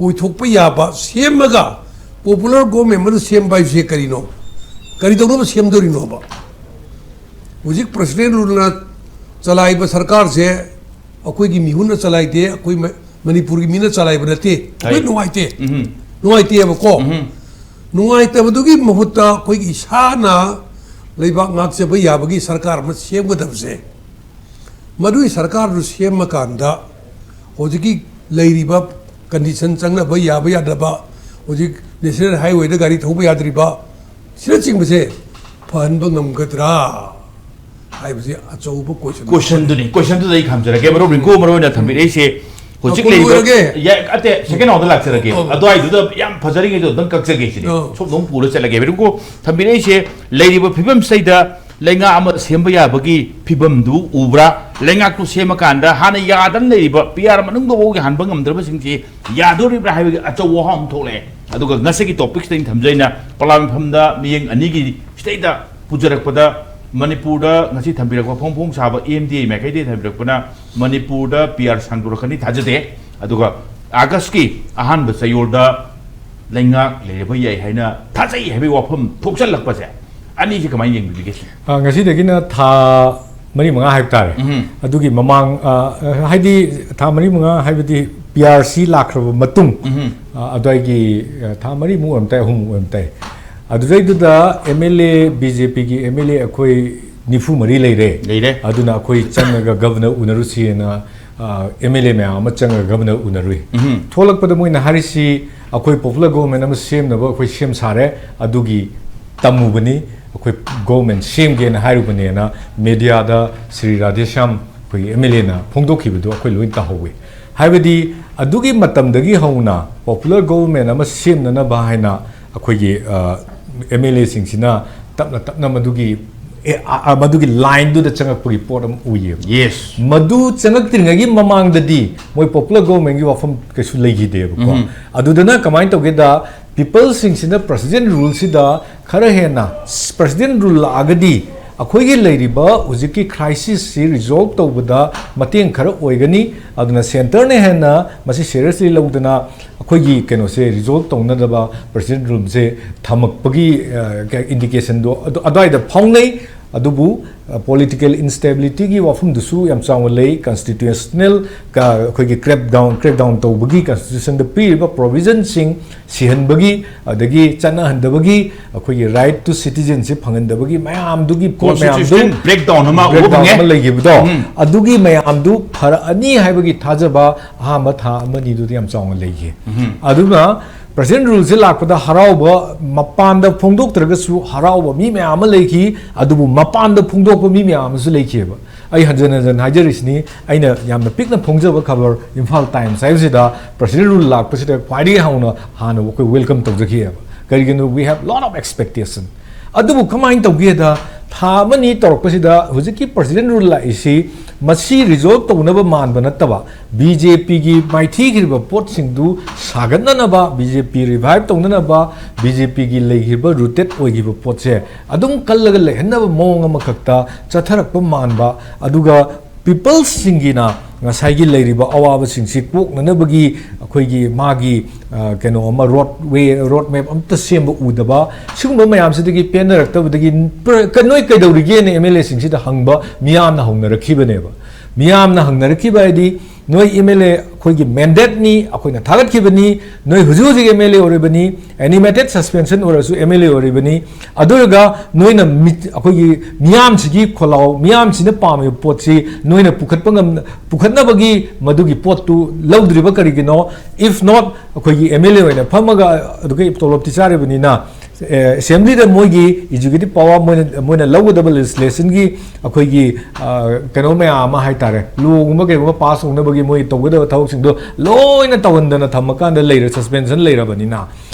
ꯑꯣꯏꯊꯣꯛꯄ ꯌꯥꯕ ꯁꯦꯝꯃꯒ, ꯄꯣꯄꯨꯂꯔ ꯒꯣꯔꯃꯦꯟ ꯑꯃ ꯁꯦꯝꯕ ꯍꯥꯏꯕꯁꯦ ꯀꯔꯤꯅꯣ? ꯀꯔꯤ ꯇꯧꯅꯕ ꯁꯦꯝꯗꯣꯔꯤꯅꯣꯕ? ꯍꯧꯖꯤꯛ president rule ꯅ ꯆꯂꯥꯏꯕ ꯁꯔꯀꯥꯔꯁꯦ ꯑꯩꯈꯣꯏꯒꯤ ꯃꯤꯍꯨꯟꯅ ꯆꯂꯥꯏꯗꯦ, ꯑꯩꯈꯣꯏ ꯃ-, ꯃꯅꯤꯄꯨꯔꯒꯤ ꯃꯤꯅ ꯆꯂꯥꯏꯕ ꯅꯠꯇꯦ꯫ ꯑꯩꯈꯣꯏ ꯍꯥꯏ꯫ ꯅꯨꯡꯉꯥꯏꯇꯦ꯫ ꯎꯝ꯫ ꯅꯨꯡꯉꯥꯏꯇꯦꯕꯀꯣ꯫ ꯎꯝ꯫ ꯅꯨꯡꯉꯥꯏꯇꯕꯗꯨꯒꯤ ꯃꯍꯨꯠꯇ ꯑꯩꯈꯣꯏꯒꯤ ꯏꯁꯥꯅ ꯂꯩꯕꯥꯛ ꯉꯥꯛꯆꯕ ꯌꯥꯕꯒꯤ ꯁꯔꯀꯥꯔ ꯑꯃ ꯁꯦꯝꯒꯗꯕꯁꯦ, ꯃꯗꯨꯒꯤ ꯁꯔꯀꯥꯔꯗꯨ ꯁꯦꯝꯃꯀꯥꯟꯗ ꯍꯧꯖꯤꯛꯀꯤ ꯂꯩꯔꯤꯕ condition, ꯆꯪꯅꯕ ꯌꯥꯕ ꯌꯥꯗꯕ, ꯍꯧꯖꯤꯛ national highway ꯗ ꯒꯥꯔꯤ ꯊꯧꯕ ꯌꯥꯗ꯭ꯔꯤꯕ, ꯁꯤꯅꯆꯤꯡꯕꯁꯦ ꯐꯍꯟꯕ ꯉꯝꯒꯗ꯭ꯔꯥ ꯍꯥꯏꯕꯁꯤ ꯑꯆꯧꯕ question꯫ Question ꯗꯨꯅꯤ, question ꯗꯨꯗ ꯑꯩ ꯈꯝꯖꯔꯒꯦ꯫ ꯃꯔꯨꯞ ꯔꯤꯡꯀꯨ, ꯃꯔꯨ ꯑꯣꯏꯅ ꯊꯝꯕꯤꯔꯛꯏꯁꯦ ꯍꯧꯖꯤꯛ ꯑ, ꯂꯩꯔꯤꯕ ꯂꯣꯏꯔꯒꯦ꯫ ꯌꯥ-, ꯑꯇꯦ, second round ꯗ ꯂꯥꯛꯆꯔꯒꯦ꯫ ꯑꯧ꯫ ꯑꯗꯨꯋꯥꯏꯗꯨꯗ ꯌꯥꯝ ꯐꯖꯔꯤꯉꯩꯗ ꯑꯝꯇꯪ ꯀꯛꯆꯒꯦ ꯁꯤꯅꯤ꯫ ꯑꯧ꯫ ꯁꯣꯝꯗ ꯑꯃꯨꯛ ꯄꯨꯔ ꯆꯠꯂꯒꯦ꯫ ꯔꯤꯡꯀꯨ, ꯊꯝꯕꯤꯔꯛꯏꯁꯦ ꯂꯩꯔꯤꯕ ꯐꯤꯕꯝꯁꯤꯗ ꯂꯩꯉꯥꯛ ꯑꯃ ꯁꯦꯝꯕ ꯌꯥꯕꯒꯤ ꯐꯤꯕꯝꯗꯨ ꯎꯕ꯭ꯔꯥ? ꯂꯩꯉꯥꯛꯇꯨ ꯁꯦꯝꯃꯀꯥꯟꯗ ꯍꯥꯟꯅ ꯌꯥꯗꯅ ꯂꯩꯔꯤꯕ P R ꯃꯅꯨꯡꯗ ꯐꯥꯎꯒꯤ ꯍꯟꯕ ꯉꯝꯗ꯭ꯔꯕꯁꯤꯡꯁꯤ ꯌꯥꯗꯣꯔꯤꯕ꯭ꯔꯥ ꯍꯥꯏꯕꯒꯤ ꯑꯆꯧꯕ ꯋꯥꯐꯝ ꯑꯃ ꯊꯣꯛꯂꯛꯑꯦ꯫ ꯑꯗꯨꯒ ꯉꯁꯤꯒꯤ topic ꯁꯤꯗ ꯑꯩꯅ ꯊꯝꯖꯩꯅ ꯄꯂꯥꯃꯤꯐꯝꯗ ꯃꯤꯌꯦꯡ ꯑꯅꯤꯒꯤ ꯁꯤꯗꯩꯗ ꯄꯨꯖꯔꯛꯄꯗ ꯃꯅꯤꯄꯨꯔꯗ ꯉꯁꯤ ꯊꯝꯕꯤꯔꯛꯄ ꯐꯣꯡ ꯐꯣꯡ ꯁꯥꯕ M D A ꯃꯥꯏꯀꯩꯗꯒꯤ ꯊꯝꯕꯤꯔꯛꯄꯅ ꯃꯅꯤꯄꯨꯔꯗ P R ꯁꯥꯡꯗꯣꯔꯛꯀꯅꯤ ꯊꯥꯖꯗꯦ꯫ ꯑꯗꯨꯒ August ꯀꯤ ꯑꯍꯥꯟꯕ ꯆꯌꯣꯜꯗ ꯂꯩꯉꯥꯛ ꯂꯩꯔꯕ ꯌꯥꯏ ꯍꯥꯏꯅ ꯊꯥꯖꯩ ꯍꯥꯏꯕꯒꯤ ꯋꯥꯐꯝ ꯊꯣꯛꯆꯜꯂꯛꯄꯁꯦ, ꯑꯅꯤꯁꯤ ꯀꯃꯥꯏꯅ ꯌꯦꯡꯕꯤꯕꯒꯦ ꯁꯤꯅꯤ? ꯑ, ꯉꯁꯤꯗꯒꯤꯅ ꯊꯥ ꯃꯔꯤ ꯃꯉꯥ ꯍꯥꯏꯕ ꯇꯥꯔꯦ꯫ ꯎꯝ꯫ ꯑꯗꯨꯒꯤ ꯃꯃꯥꯡ, ꯑ, ꯍꯥꯏꯗꯤ ꯊꯥ ꯃꯔꯤ ꯃꯉꯥ ꯍꯥꯏꯕꯗꯤ P R C ꯂꯥꯛꯈ꯭ꯔꯕ ꯃꯇꯨꯡ, ꯎꯝ꯫ ꯑ, ꯑꯗꯨꯋꯥꯏꯒꯤ, ꯑ, ꯊꯥ ꯃꯔꯤꯃꯨꯛ ꯑꯣꯏꯔꯝ ꯇꯥꯏ, ꯑꯍꯨꯝꯃꯨꯛ ꯑꯣꯏꯔꯝ ꯇꯥꯏ꯫ ꯑꯗꯨꯗꯩꯗꯨꯗ M L A, B J P ꯒꯤ M L A ꯑꯩꯈꯣꯏ ꯅꯤꯐꯨ ꯃꯔꯤ ꯂꯩꯔꯦ꯫ ꯂꯩꯔꯦ꯫ ꯑꯗꯨꯅ ꯑꯩꯈꯣꯏ ꯆꯪꯉꯒ governor ꯎꯅꯔꯨꯁꯤꯅ, ꯑ, M L A ꯃꯌꯥꯝ ꯑꯃ ꯆꯪꯉꯒ governor ꯎꯅꯔꯨꯏ꯫ ꯎꯝ꯫ ꯊꯣꯛꯂꯛꯄꯗ ꯃꯣꯏꯅ ꯍꯥꯏꯔꯤꯁꯤ, ꯑꯩꯈꯣꯏ popular government ꯑꯃ ꯁꯦꯝꯅꯕ ꯑꯩꯈꯣꯏ ꯁꯦꯝ ꯁꯥꯔꯦ, ꯑꯗꯨꯒꯤ ꯇꯝꯃꯨꯕꯅꯤ, ꯑꯩꯈꯣꯏ government ꯁꯦꯝꯒꯦꯅ ꯍꯥꯏꯔꯨꯕꯅꯦꯅ media ꯗ ꯁ꯭ꯔꯤ ꯔꯥꯙꯦꯁ꯭ꯌꯥꯝ ꯑꯩꯈꯣꯏꯒꯤ M L A ꯅ ꯐꯣꯡꯗꯣꯛꯈꯤꯕꯗꯨ ꯑꯩꯈꯣꯏ ꯂꯣꯏ ꯇꯥꯍꯧꯋꯤ꯫ ꯍꯥꯏꯕꯗꯤ ꯑꯗꯨꯒꯤ ꯃꯇꯝꯗꯒꯤ ꯍꯧꯅ popular government ꯑꯃ ꯁꯦꯝꯅꯅꯕ ꯍꯥꯏꯅ ꯑꯩꯈꯣꯏꯒꯤ, ꯑ, M L A ꯁꯤꯡꯁꯤꯅ ꯇꯞꯅ ꯇꯞꯅ ꯃꯗꯨꯒꯤ, ꯑꯦ, ꯑ, ꯑ, ꯃꯗꯨꯒꯤ line ꯗꯨꯗ ꯆꯪꯉꯛꯄꯒꯤ ꯄꯣꯠ ꯑꯃ ꯎꯏꯌꯦꯕ꯫ Yes꯫ ꯃꯗꯨ ꯆꯪꯉꯛꯇ꯭ꯔꯤꯉꯩꯒꯤ ꯃꯃꯥꯡꯗꯗꯤ ꯃꯣꯏ popular government ꯒꯤ ꯋꯥꯐꯝ ꯀꯩꯁꯨ ꯂꯩꯈꯤꯗꯦꯕꯀꯣ꯫ ꯎꯝ꯫ ꯑꯗꯨꯗꯅ ꯀꯃꯥꯏꯅ ꯇꯧꯒꯦꯗ, people ꯁꯤꯡꯁꯤꯅ president rule ꯁꯤꯗ ꯈꯔ ꯍꯦꯟꯅ, president rule ꯂꯥꯛꯑꯒꯗꯤ ꯑꯩꯈꯣꯏꯒꯤ ꯂꯩꯔꯤꯕ ꯍꯧꯖꯤꯛꯀꯤ crisis ꯁꯤ resolve ꯇꯧꯕꯗ ꯃꯇꯦꯡ ꯈꯔ ꯑꯣꯏꯒꯅꯤ꯫ ꯑꯗꯨꯅ centre ꯅ ꯍꯦꯟꯅ ꯃꯁꯤ seriously ꯂꯧꯗꯅ ꯑꯩꯈꯣꯏꯒꯤ ꯀꯩꯅꯣꯁꯦ resolve ꯇꯧꯅꯗꯕ President Rule ꯁꯦ ꯊꯝꯃꯛꯄꯒꯤ, ꯑ, indication ꯗꯣ ꯑꯗꯨ, ꯑꯗꯨꯋꯥꯏꯗ ꯐꯥꯎꯅꯩ꯫ ꯑꯗꯨꯕꯨ, ꯑ, political instability ꯒꯤ ꯋꯥꯐꯝꯗꯨꯁꯨ ꯌꯥꯝ ꯆꯥꯎꯅ ꯂꯩ꯫ Constitutional ꯀ-, ꯑꯩꯈꯣꯏꯒꯤ crackdown, crackdown ꯇꯧꯕꯒꯤ constitution ꯗ ꯄꯤꯔꯤꯕ provision ꯁꯤꯡ ꯁꯤꯍꯟꯕꯒꯤ, ꯑꯗꯒꯤ ꯆꯠꯅꯍꯟꯗꯕꯒꯤ, ꯑꯩꯈꯣꯏꯒꯤ right to citizen ꯁꯤ ꯐꯪꯍꯟꯗꯕꯒꯤ ꯃꯌꯥꯝꯗꯨꯒꯤ ꯄꯣꯠ ꯃꯌꯥꯝꯗꯨ constitution breakdown ꯑꯃ ꯎꯕ breakdown ꯐꯪꯉꯦ꯫ ꯑꯃ ꯂꯩꯈꯤꯕꯗꯣ, ꯎꯝ꯫ ꯑꯗꯨꯒꯤ ꯃꯌꯥꯝꯗꯨ ꯐꯔꯛꯑꯅꯤ ꯍꯥꯏꯕꯒꯤ ꯊꯥꯖꯕ ꯑꯍꯥꯟꯕ ꯊꯥ ꯑꯃꯅꯤꯗꯨꯗꯤ ꯌꯥꯝ ꯆꯥꯎꯅ ꯂꯩꯈꯤ꯫ ꯎꯝ꯫ ꯑꯗꯨꯅ President Rule ꯁꯦ ꯂꯥꯛꯄꯗ ꯍꯔꯥꯎꯕ, ꯃꯄꯥꯟꯗ ꯐꯣꯡꯗꯣꯛꯇ꯭ꯔꯒꯁꯨ ꯍꯔꯥꯎꯕ ꯃꯤ ꯃꯌꯥꯝ ꯑꯃ ꯂꯩꯈꯤ, ꯑꯗꯨꯕꯨ ꯃꯄꯥꯟꯗ ꯐꯣꯡꯗꯣꯛꯄ ꯃꯤ ꯃꯌꯥꯝ ꯑꯃꯁꯨ ꯂꯩꯈꯤꯑꯕ꯫ ꯑꯩ ꯍꯟꯖꯟ ꯍꯟꯖꯟ ꯍꯥꯏꯖꯔꯤꯁꯤꯅꯤ, ꯑꯩꯅ ꯌꯥꯝꯅ ꯄꯤꯛꯅ ꯐꯣꯡꯖꯕ ꯈꯕꯔ ꯏꯝꯐꯥꯜ ꯇꯥꯏꯝꯁ ꯍꯥꯏꯕꯁꯤꯗ President Rule ꯂꯥꯛꯄꯁꯤꯗ ꯈ꯭ꯋꯥꯏꯗꯒꯤ ꯍꯧꯅ ꯍꯥꯟꯅ ꯑꯩꯈꯣꯏ welcome ꯇꯧꯖꯈꯤꯑꯕ꯫ ꯀꯔꯤꯒꯤꯅꯣ? We have lot of expectation꯫ ꯑꯗꯨꯕꯨ ꯀꯃꯥꯏꯅ ꯇꯧꯒꯦꯗ, ꯊꯥ ꯑꯃꯅꯤ ꯇꯧꯔꯛꯄꯁꯤꯗ ꯍꯧꯖꯤꯛꯀꯤ President Rule ꯂꯥꯛꯏꯁꯤ ꯃꯁꯤ resolve ꯇꯧꯅꯕ ꯃꯥꯟꯕ ꯅꯠꯇꯕ, BJP ꯒꯤ ꯃꯥꯏꯊꯤꯈ꯭ꯔꯤꯕ ꯄꯣꯠꯁꯤꯡꯗꯨ ꯁꯥꯒꯠꯅꯅꯕ, BJP revive ꯇꯧꯅꯅꯕ, BJP ꯒꯤ ꯂꯩꯈ꯭ꯔꯤꯕ rooted ꯑꯣꯏꯈꯤꯕ ꯄꯣꯠꯁꯦ ꯑꯗꯨꯝ ꯀꯜꯂꯒ ꯂꯩꯍꯟꯅꯕ ꯃꯑꯣꯡ ꯑꯃꯈꯛꯇ ꯆꯠꯊꯔꯛꯄ ꯃꯥꯟꯕ, ꯑꯗꯨꯒ peoples ꯁꯤꯡꯒꯤꯅ ꯉꯁꯥꯏꯒꯤ ꯂꯩꯔꯤꯕ ꯑꯋꯥꯕꯁꯤꯡꯁꯤ ꯀꯣꯛꯅꯅꯕꯒꯤ ꯑꯩꯈꯣꯏꯒꯤ ꯃꯥꯒꯤ, ꯑ, ꯀꯩꯅꯣ ꯑꯃ, road way, road map ꯑꯝꯇ ꯁꯦꯝꯕ ꯎꯗꯕ, ꯁꯤꯒꯨꯝꯕ ꯃꯌꯥꯝꯁꯤꯗꯒꯤ ꯄꯦꯟꯅꯔꯛꯇꯕꯗꯒꯤ ꯄ꯭ꯔ-, ꯀ-, ꯅꯣꯏ ꯀꯩꯗꯧꯔꯤꯒꯦꯅ MLA ꯁꯤꯡꯁꯤꯗ ꯍꯪꯕ ꯃꯤꯌꯥꯝꯅ ꯍꯧꯅꯔꯛꯈꯤꯕꯅꯦꯕ꯫ ꯃꯤꯌꯥꯝꯅ ꯍꯪꯅꯔꯛꯈꯤꯕ ꯍꯥꯏꯗꯤ, ꯅꯣꯏ MLA ꯑꯩꯈꯣꯏꯒꯤ mandate ꯅꯤ, ꯑꯩꯈꯣꯏꯅ ꯊꯥꯒꯠꯈꯤꯕꯅꯤ, ꯅꯣꯏ ꯍꯧꯖꯤꯛ ꯍꯧꯖꯤꯛ MLA ꯑꯣꯏꯔꯤꯕꯅꯤ, animated suspension ꯑꯣꯏꯔꯁꯨ MLA ꯑꯣꯏꯔꯤꯕꯅꯤ, ꯑꯗꯨ ꯑꯣꯏꯔꯒ ꯅꯣꯏꯅ ꯃꯤ-, ꯑꯩꯈꯣꯏꯒꯤ ꯃꯤꯌꯥꯝꯁꯤꯒꯤ ꯈꯣꯜꯂꯥꯎ, ꯃꯤꯌꯥꯝꯁꯤꯅ ꯄꯥꯝꯃꯤꯕ ꯄꯣꯠꯁꯤ ꯅꯣꯏꯅ ꯄꯨꯈꯠꯄ ꯉꯝ-, ꯄꯨꯈꯠꯅꯕꯒꯤ ꯃꯗꯨꯒꯤ ꯄꯣꯠꯇꯨ ꯂꯧꯗ꯭ꯔꯤꯕ ꯀꯔꯤꯒꯤꯅꯣ? If not, ꯑꯩꯈꯣꯏꯒꯤ MLA ꯑꯣꯏꯅ ꯐꯝꯃꯒ ꯑꯗꯨꯒ ꯇꯣꯂꯣꯞꯇꯤ ꯆꯥꯔꯤꯕꯅꯤꯅ, ꯑꯦ, assembly ꯗ ꯃꯣꯏꯒꯤ executive power ꯃꯣꯏꯅ, ꯃꯣꯏꯅ ꯂꯧꯒꯗꯕ legislation ꯒꯤ ꯑꯩꯈꯣꯏꯒꯤ, ꯑ, ꯀꯩꯅꯣ ꯃꯌꯥꯝ ꯑꯃ ꯍꯥꯏꯇꯥꯔꯦ, law ꯒꯨꯝꯕ ꯀꯩꯒꯨꯝꯕ pass ꯇꯧꯅꯕꯒꯤ ꯃꯣꯏ ꯇꯧꯒꯗꯕ ꯊꯕꯛꯁꯤꯡꯗꯣ ꯂꯣꯏꯅ ꯇꯧꯍꯟꯗꯅ ꯊꯝꯃꯀꯥꯟꯗ ꯂꯩꯔꯦ, suspension ꯂꯩꯔꯕꯅꯤꯅ꯫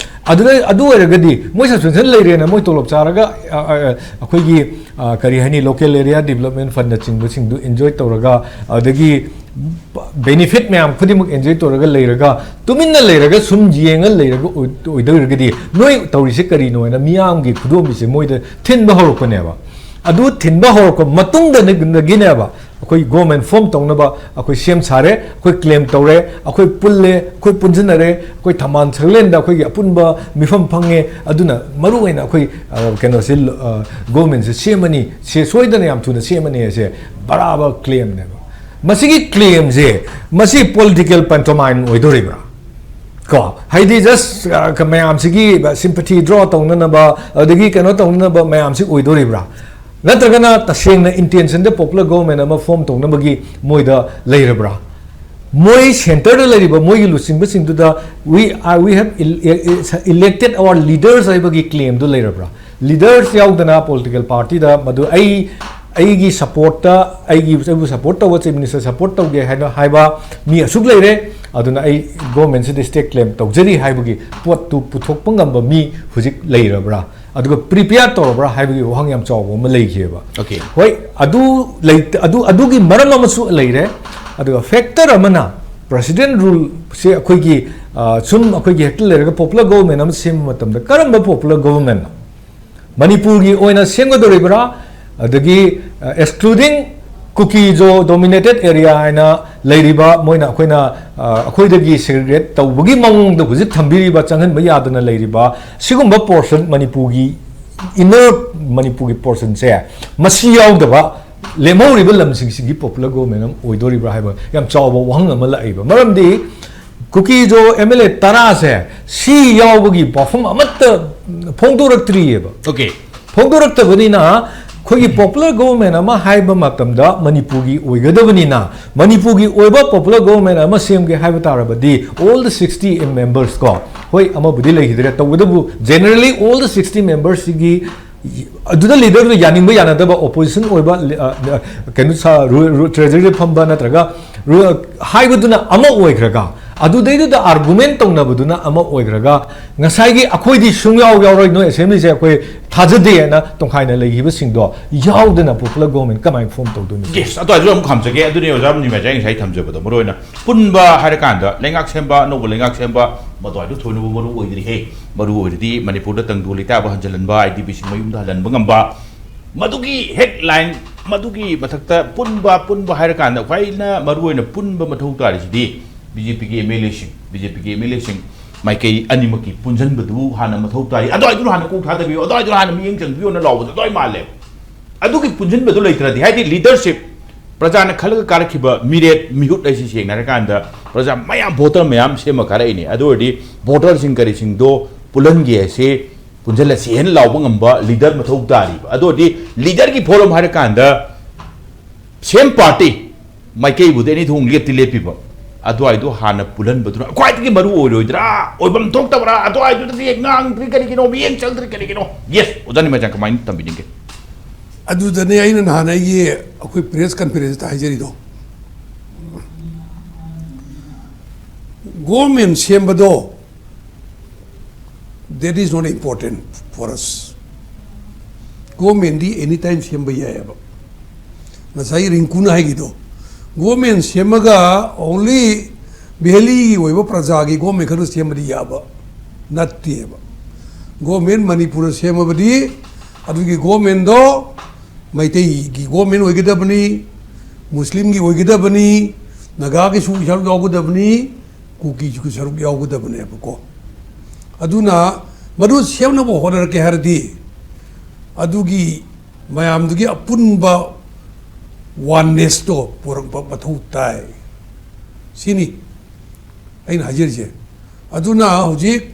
ꯑꯗꯨꯗ, ꯑꯗꯨ ꯑꯣꯏꯔꯒꯗꯤ ꯃꯣꯏ suspension ꯂꯩꯔꯦꯅ ꯃꯣꯏ ꯇꯣꯂꯣꯞ ꯆꯥꯔꯒ, ꯑ, ꯑ, ꯑꯩꯈꯣꯏꯒꯤ, ꯑ, ꯀꯔꯤ ꯍꯥꯏꯅꯤ, local area development fund ꯅꯆꯤꯡꯕꯁꯤꯡꯗꯨ enjoy ꯇꯧꯔꯒ, ꯑꯗꯒꯤ benefit ꯃꯌꯥꯝ ꯈꯨꯗꯤꯡꯃꯛ enjoy ꯇꯧꯔꯒ ꯂꯩꯔꯒ, ꯇꯨꯃꯤꯟꯅ ꯂꯩꯔꯒ ꯁꯨꯝ ꯌꯦꯡꯉ ꯂꯩꯔꯒ ꯑꯣꯏ-, ꯑꯣꯏꯗꯧꯔꯒꯗꯤ ꯅꯣꯏ ꯇꯧꯔꯤꯁꯦ ꯀꯔꯤꯅꯣ ꯍꯥꯏꯅ ꯃꯤꯌꯥꯝꯒꯤ ꯈꯨꯗꯣꯝꯕꯤꯁꯦ ꯃꯣꯏꯗ ꯊꯤꯟꯕ ꯍꯧꯔꯛꯄꯅꯦꯕ꯫ ꯑꯗꯨ ꯊꯤꯟꯕ ꯍꯧꯔꯛꯄ ꯃꯇꯨꯡꯗꯒꯤꯅꯦꯕ ꯑꯩꯈꯣꯏ government form ꯇꯧꯅꯕ ꯑꯩꯈꯣꯏ ꯁꯦꯝ ꯁꯥꯔꯦ, ꯑꯩꯈꯣꯏ claim ꯇꯧꯔꯦ, ꯑꯩꯈꯣꯏ ꯄꯨꯜꯂꯦ, ꯑꯩꯈꯣꯏ ꯄꯨꯟꯁꯤꯟꯅꯔꯦ, ꯑꯩꯈꯣꯏ ꯊꯝꯕꯥꯜ ꯁꯪꯂꯦꯟꯗ ꯑꯩꯈꯣꯏꯒꯤ ꯑꯄꯨꯟꯕ ꯃꯤꯐꯝ ꯐꯪꯉꯦ꯫ ꯑꯗꯨꯅ ꯃꯔꯨ ꯑꯣꯏꯅ ꯑꯩꯈꯣꯏ, ꯑ, ꯀꯩꯅꯣꯁꯦ, ꯑ, governmentꯁꯦ ꯁꯦꯝꯃꯅꯤ, ꯁꯦ ꯁꯣꯏꯗꯅ ꯌꯥꯝ ꯊꯨꯅ ꯁꯦꯝꯃꯅꯤ ꯍꯥꯏꯁꯦ ꯕꯔꯥꯕꯔ claimꯅꯦꯕ꯫ ꯃꯁꯤꯒꯤ claimꯁꯦ, ꯃꯁꯤ political pantomime ꯑꯣꯏꯗꯣꯔꯤꯕ꯭ꯔꯥ? ꯀꯣ, ꯍꯥꯏꯗꯤ just, ꯑ, ꯃꯌꯥꯝꯁꯤꯒꯤ sympathy draw ꯇꯧꯅꯅꯕ, ꯑꯗꯒꯤ ꯀꯩꯅꯣ ꯇꯧꯅꯅꯕ ꯃꯌꯥꯝꯁꯤ ꯑꯣꯏꯗꯣꯔꯤꯕ꯭ꯔꯥ? ꯅꯠꯇ꯭ꯔꯒꯅ ꯇꯁꯦꯡꯅ intentionꯗ popular government ꯑꯃ form ꯇꯧꯅꯕꯒꯤ ꯃꯣꯏꯗ ꯂꯩꯔꯕ꯭ꯔꯥ? ꯃꯣꯏ centreꯗ ꯂꯩꯔꯤꯕ ꯃꯣꯏꯒꯤ ꯂꯨꯆꯤꯡꯕꯁꯤꯡꯗꯨꯗ we are, we have elected our leaders ꯍꯥꯏꯕꯒꯤ claimꯗꯨ ꯂꯩꯔꯕ꯭ꯔꯥ? Leaders ꯌꯥꯎꯗꯅ political partyꯗ ꯃꯗꯨ ꯑꯩ, ꯑꯩꯒꯤ supportꯇ, ꯑꯩꯒꯤ, ꯑꯩꯕꯨ support ꯇꯧꯕ chief minister support ꯇꯧꯒꯦ ꯍꯥꯏꯅ ꯍꯥꯏꯕ ꯃꯤ ꯑꯁꯨꯛ ꯂꯩꯔꯦ, ꯑꯗꯨꯅ ꯑꯩ governmentꯁꯤꯗ stake claim ꯇꯧꯖꯔꯤ ꯍꯥꯏꯕꯒꯤ ꯄꯣꯠꯇꯨ ꯄꯨꯊꯣꯛꯄ ꯉꯝꯕ ꯃꯤ ꯍꯧꯖꯤꯛ ꯂꯩꯔꯕ꯭ꯔꯥ? ꯑꯗꯨꯒ prepare ꯇꯧꯔꯕ꯭ꯔꯥ ꯍꯥꯏꯕꯒꯤ ꯋꯥꯍꯪ ꯌꯥꯝ ꯆꯥꯎꯕ ꯑꯃ ꯂꯩꯈꯤꯑꯕ꯫ Okay. ꯍꯣꯏ, ꯑꯗꯨ ꯂꯩ-, ꯑꯗꯨ, ꯑꯗꯨꯒꯤ ꯃꯔꯝ ꯑꯃꯁꯨ ꯂꯩꯔꯦ꯫ ꯑꯗꯨꯒ factor ꯑꯃꯅ president ruleꯁꯦ ꯑꯩꯈꯣꯏꯒꯤ, ꯑ, ꯁꯨꯝ ꯑꯩꯈꯣꯏꯒꯤ ꯍꯦꯛꯇ ꯂꯩꯔꯒ popular government ꯑꯃ ꯁꯦꯝꯕ ꯃꯇꯝꯗ ꯀꯔꯝꯕ popular governmentꯅꯣ? ꯃꯅꯤꯄꯨꯔꯒꯤ ꯑꯣꯏꯅ ꯁꯦꯝꯒꯗꯧꯔꯤꯕ꯭ꯔꯥ? ꯑꯗꯒꯤ, ꯑ, excluding ꯀꯨꯀꯤ ꯖꯣ dominated area ꯍꯥꯏꯅ ꯂꯩꯔꯤꯕ, ꯃꯣꯏꯅ ꯑꯩꯈꯣꯏꯅ, ꯑ, ꯑꯩꯈꯣꯏꯗꯒꯤ segregate ꯇꯧꯕꯒꯤ ꯃꯑꯣꯡꯗ ꯍꯧꯖꯤꯛ ꯊꯝꯕꯤꯔꯤꯕ, ꯆꯪꯍꯟꯕ ꯌꯥꯗꯅ ꯂꯩꯔꯤꯕ ꯁꯤꯒꯨꯝꯕ portion, ꯃꯅꯤꯄꯨꯔꯒꯤ inner ꯃꯅꯤꯄꯨꯔꯒꯤ portionꯁꯦ, ꯃꯁꯤ ꯌꯥꯎꯗꯕ ꯂꯦꯝꯍꯧꯔꯤꯕ ꯂꯝꯁꯤꯡꯁꯤꯒꯤ popular government ꯑꯃ ꯑꯣꯏꯗꯣꯔꯤꯕ꯭ꯔꯥ ꯍꯥꯏꯕ ꯌꯥꯝ ꯆꯥꯎꯕ ꯋꯥꯍꯪ ꯑꯃ ꯂꯥꯛꯏꯕ꯫ ꯃꯔꯝꯗꯤ ꯀꯨꯀꯤ ꯖꯣ MLA ꯇꯔꯥꯁꯦ ꯁꯤ ꯌꯥꯎꯕꯒꯤ ꯋꯥꯐꯝ ꯑꯃꯠꯇ ꯐꯣꯡꯗꯣꯔꯛꯇ꯭ꯔꯤꯑꯕ꯫ Okay. ꯐꯣꯡꯗꯣꯔꯛꯇꯕꯅꯤꯅ ꯑꯩꯈꯣꯏꯒꯤ popular government ꯑꯃ ꯍꯥꯏꯕ ꯃꯇꯝꯗ ꯃꯅꯤꯄꯨꯔꯒꯤ ꯑꯣꯏꯒꯗꯕꯅꯤꯅ, ꯃꯅꯤꯄꯨꯔꯒꯤ ꯑꯣꯏꯕ popular government ꯑꯃ ꯁꯦꯝꯒꯦ ꯍꯥꯏꯕ ꯇꯥꯔꯕꯗꯤ all the sixty members ꯀꯣ, ꯍꯣꯏ, ꯑꯃꯕꯨꯗꯤ ꯂꯩꯈꯤꯗ꯭ꯔꯦ, ꯇꯧꯕꯇꯕꯨ generally all the sixty membersꯁꯤꯒꯤ ꯑꯗꯨꯗ leaderꯗꯨ ꯌꯥꯅꯤꯡꯕ ꯌꯥꯅꯗꯕ opposition ꯑꯣꯏꯕ, ꯑ, ꯑ, ꯀꯩꯅꯣ ꯁꯥ-, ꯔꯨ-, ꯔꯨ-, treasuryꯗ ꯐꯝꯕ ꯅꯠꯇ꯭ꯔꯒ ꯔꯨ-, ꯍꯥꯏꯕꯗꯨꯅ ꯑꯃ ꯑꯣꯏꯈ꯭ꯔꯒ, ꯑꯗꯨꯗꯩꯗꯨꯗ argument ꯇꯧꯅꯕꯗꯨꯅ ꯑꯃ ꯑꯣꯏꯈ꯭ꯔꯒ, ꯉꯁꯥꯏꯒꯤ ꯑꯩꯈꯣꯏꯗꯤ ꯁꯨꯡꯌꯥꯎ ꯌꯥꯎꯔꯣꯏ, ꯅꯣꯏ assemblyꯁꯦ ꯑꯩꯈꯣꯏ ꯊꯥꯖꯗꯦꯅ ꯇꯣꯡꯈꯥꯏꯅ ꯂꯩꯈꯤꯕꯁꯤꯡꯗꯣ ꯌꯥꯎꯗꯅ popular government ꯀꯃꯥꯏꯅ form ꯇꯧꯗꯣꯏꯅꯣ? Yes, ꯑꯗꯣ ꯑꯩꯁꯨ ꯑꯃꯨꯛ ꯈꯥꯝꯖꯒꯦ꯫ ꯑꯗꯨꯅꯦ ꯑꯣꯖꯥ ꯅꯤꯃꯥꯏꯖꯥ ꯉꯁꯥꯏ ꯊꯝꯖꯕꯗꯣ, ꯃꯔꯨ ꯑꯣꯏꯅ ꯄꯨꯟꯕ ꯍꯥꯏꯔꯀꯥꯟꯗ ꯂꯩꯉꯥꯛ ꯁꯦꯝꯕ, ꯑꯅꯧꯕ ꯂꯩꯉꯥꯛ ꯁꯦꯝꯕ, ꯃꯗꯨꯋꯥꯏꯗꯨ ꯊꯣꯏꯅꯕꯨ ꯃꯔꯨ ꯑꯣꯏꯗ꯭ꯔꯤꯍꯦ꯫ ꯃꯔꯨ ꯑꯣꯏꯔꯤꯗꯤ ꯃꯅꯤꯄꯨꯔꯗ ꯇꯪꯗꯨ ꯂꯩꯇꯥꯕ ꯍꯟꯖꯤꯜꯍꯟꯕ, IDPꯁꯤꯡ ꯃꯌꯨꯝꯗ ꯍꯜꯍꯟꯕ ꯉꯝꯕ, ꯃꯗꯨꯒꯤ ꯍꯦꯛ ꯂꯥꯏꯟ, ꯃꯗꯨꯒꯤ ꯃꯊꯛꯇ ꯄꯨꯟꯕ, ꯄꯨꯟꯕ ꯍꯥꯏꯔꯀꯥꯟꯗ ꯈ꯭ꯋꯥꯏꯅ ꯃꯔꯨꯑꯣꯏꯅ ꯄꯨꯟꯕ ꯃꯊꯧ ꯇꯥꯔꯤꯁꯤꯗꯤ ꯕꯤ ꯖꯦ ꯄꯤꯒꯤ ꯑꯦꯝ ꯑꯦꯜ ꯑꯦꯁꯤꯡ, ꯕꯤ ꯖꯦ ꯄꯤꯒꯤ ꯑꯦꯝ ꯑꯦꯜ ꯑꯦꯁꯤꯡ ꯃꯥꯏꯀꯩ ꯑꯅꯤꯃꯛꯀꯤ ꯄꯨꯟꯁꯤꯟꯕꯗꯨ ꯍꯥꯟꯅ ꯃꯊꯧ ꯇꯥꯔꯤ꯫ ꯑꯗꯨꯋꯥꯏꯗꯨꯅ ꯍꯥꯟꯅ ꯀꯣꯛ ꯊꯥꯗꯕꯤꯌꯨ, ꯑꯗꯨꯋꯥꯏꯗꯨꯅ ꯍꯥꯟꯅ ꯃꯤꯠꯌꯦꯡ ꯆꯪꯕꯤꯌꯨꯅ ꯂꯥꯎꯕꯗꯣ ꯑꯗꯨꯋꯥꯏ ꯃꯥꯜꯂꯦ꯫ ꯑꯗꯨꯒꯤ ꯄꯨꯟꯁꯤꯟꯕꯗꯨ ꯂꯩꯇ꯭ꯔꯗꯤ, ꯍꯥꯏꯗꯤ ꯂꯤꯗꯔꯁꯤꯞ, ꯄ꯭ꯔꯖꯥꯅ ꯈꯜꯂꯒ ꯀꯥꯔꯛꯈꯤꯕ ꯃꯤꯔꯦꯞ ꯃꯤꯍꯨꯠ ꯍꯥꯏꯁꯤ ꯁꯦꯡꯅ ꯍꯥꯏꯔꯀꯥꯟꯗ ꯄ꯭ꯔꯖꯥ ꯃꯌꯥꯝ, ꯚꯣꯇꯔ ꯃꯌꯥꯝ ꯁꯦꯝꯃ ꯀꯥꯔꯛꯏꯅꯦ꯫ ꯑꯗꯨ ꯑꯣꯏꯔꯗꯤ ꯚꯣꯇꯔꯁꯤꯡ ꯀꯔꯤꯁꯤꯡꯗꯣ ꯄꯨꯜꯍꯟꯒꯦ ꯍꯥꯏꯁꯦ ꯄꯨꯟꯁꯤꯜꯂꯁꯤ ꯍꯥꯏꯅ ꯂꯥꯎꯕ ꯉꯝꯕ ꯂꯤꯗꯔ ꯃꯊꯧ ꯇꯥꯔꯤꯕ꯫ ꯑꯗꯨ ꯑꯣꯏꯔꯗꯤ ꯂꯤꯗꯔꯒꯤ ꯐꯣꯔꯝ ꯍꯥꯏꯔꯀꯥꯟꯗ ꯁꯦꯝ ꯄꯥꯔꯇꯤ ꯃꯥꯏꯀꯩꯕꯨꯗꯤ ꯑꯅꯤ ꯊꯣꯛꯅ ꯂꯦꯞꯇꯤ ꯂꯦꯞꯄꯤꯕ, ꯑꯗꯨꯋꯥꯏꯗꯣ ꯍꯥꯟꯅ ꯄꯨꯜꯍꯟꯕꯗꯨꯅ ꯈ꯭ꯋꯥꯏꯗꯒꯤ ꯃꯔꯨ ꯑꯣꯏꯔꯣꯏꯗ꯭ꯔꯥ? ꯑꯣꯏꯐꯝ ꯊꯣꯛꯇꯕ꯭ꯔꯥ? ꯑꯗꯨꯋꯥꯏꯗꯨꯗꯗꯤ ꯉꯥꯡꯗ꯭ꯔꯤ ꯀꯔꯤꯒꯤꯅꯣ? ꯃꯤꯠꯌꯦꯡ ꯆꯪꯗ꯭ꯔꯤ ꯀꯔꯤꯒꯤꯅꯣ? ꯌꯦꯁ, ꯑꯣꯖꯥ ꯅꯤꯃꯆꯥꯟ, ꯀꯃꯥꯏꯅ ꯊꯝꯕꯤꯅꯤꯡꯒꯦ? ꯑꯗꯨꯗꯅꯦ ꯑꯩꯅ ꯅꯍꯥꯟ ꯑꯩꯒꯤ ꯑꯩꯈꯣꯏ ꯄ꯭ꯔꯦꯁ ꯀꯟꯐꯔꯦꯟꯁꯇ ꯍꯥꯏꯖꯔꯤꯗꯣ꯫ ꯒꯣꯔꯃꯦꯟ ꯁꯦꯝꯕꯗꯣ, that is not important for us. ꯒꯣꯔꯃꯦꯟꯗꯤ ꯑꯦꯅꯤ ꯇꯥꯏꯝ ꯁꯦꯝꯕ ꯌꯥꯏꯑꯕ꯫ ꯉꯁꯥꯏ ꯔꯤꯡꯀꯨꯅ ꯍꯥꯏꯒꯤꯗꯣ, ꯒꯣꯔꯃꯦꯟ ꯁꯦꯝꯃꯒ ꯑꯣꯡꯂꯤ ꯚꯦꯂꯤꯒꯤ ꯑꯣꯏꯕ ꯄ꯭ꯔꯖꯥꯒꯤ ꯒꯣꯔꯃꯦꯟ ꯈꯛꯇ ꯁꯦꯝꯕꯗꯤ ꯌꯥꯕ ꯅꯠꯇꯦꯕ꯫ ꯒꯣꯔꯃꯦꯟ ꯃꯅꯤꯄꯨꯔꯗ ꯁꯦꯝꯃꯕꯗꯤ ꯑꯗꯨꯒꯤ ꯒꯣꯔꯃꯦꯟꯗꯣ ꯃꯩꯇꯩꯒꯤ ꯒꯣꯔꯃꯦꯟ ꯑꯣꯏꯒꯗꯕꯅꯤ, ꯃꯨꯁꯂꯤꯝꯒꯤ ꯑꯣꯏꯒꯗꯕꯅꯤ, ꯅꯥꯒꯥꯒꯤꯁꯨ ꯁꯔꯨꯛ ꯌꯥꯎꯒꯗꯕꯅꯤ, ꯀꯨꯀꯤꯁꯨ ꯁꯔꯨꯛ ꯌꯥꯎꯒꯗꯕꯅꯦꯕꯀꯣ꯫ ꯑꯗꯨꯅ ꯃꯗꯨ ꯁꯦꯝꯅꯕ ꯍꯣꯠꯅꯔꯛꯀꯦ ꯍꯥꯏꯔꯗꯤ ꯑꯗꯨꯒꯤ ꯃꯌꯥꯝꯗꯨꯒꯤ ꯑꯄꯨꯟꯕ ꯋꯥꯟꯅꯦꯁꯇꯣ ꯄꯨꯔꯛꯄ ꯃꯊꯧ ꯇꯥꯏ꯫ ꯁꯤꯅꯤ ꯑꯩꯅ ꯍꯥꯏꯖꯔꯤꯁꯦ꯫ ꯑꯗꯨꯅ ꯍꯧꯖꯤꯛ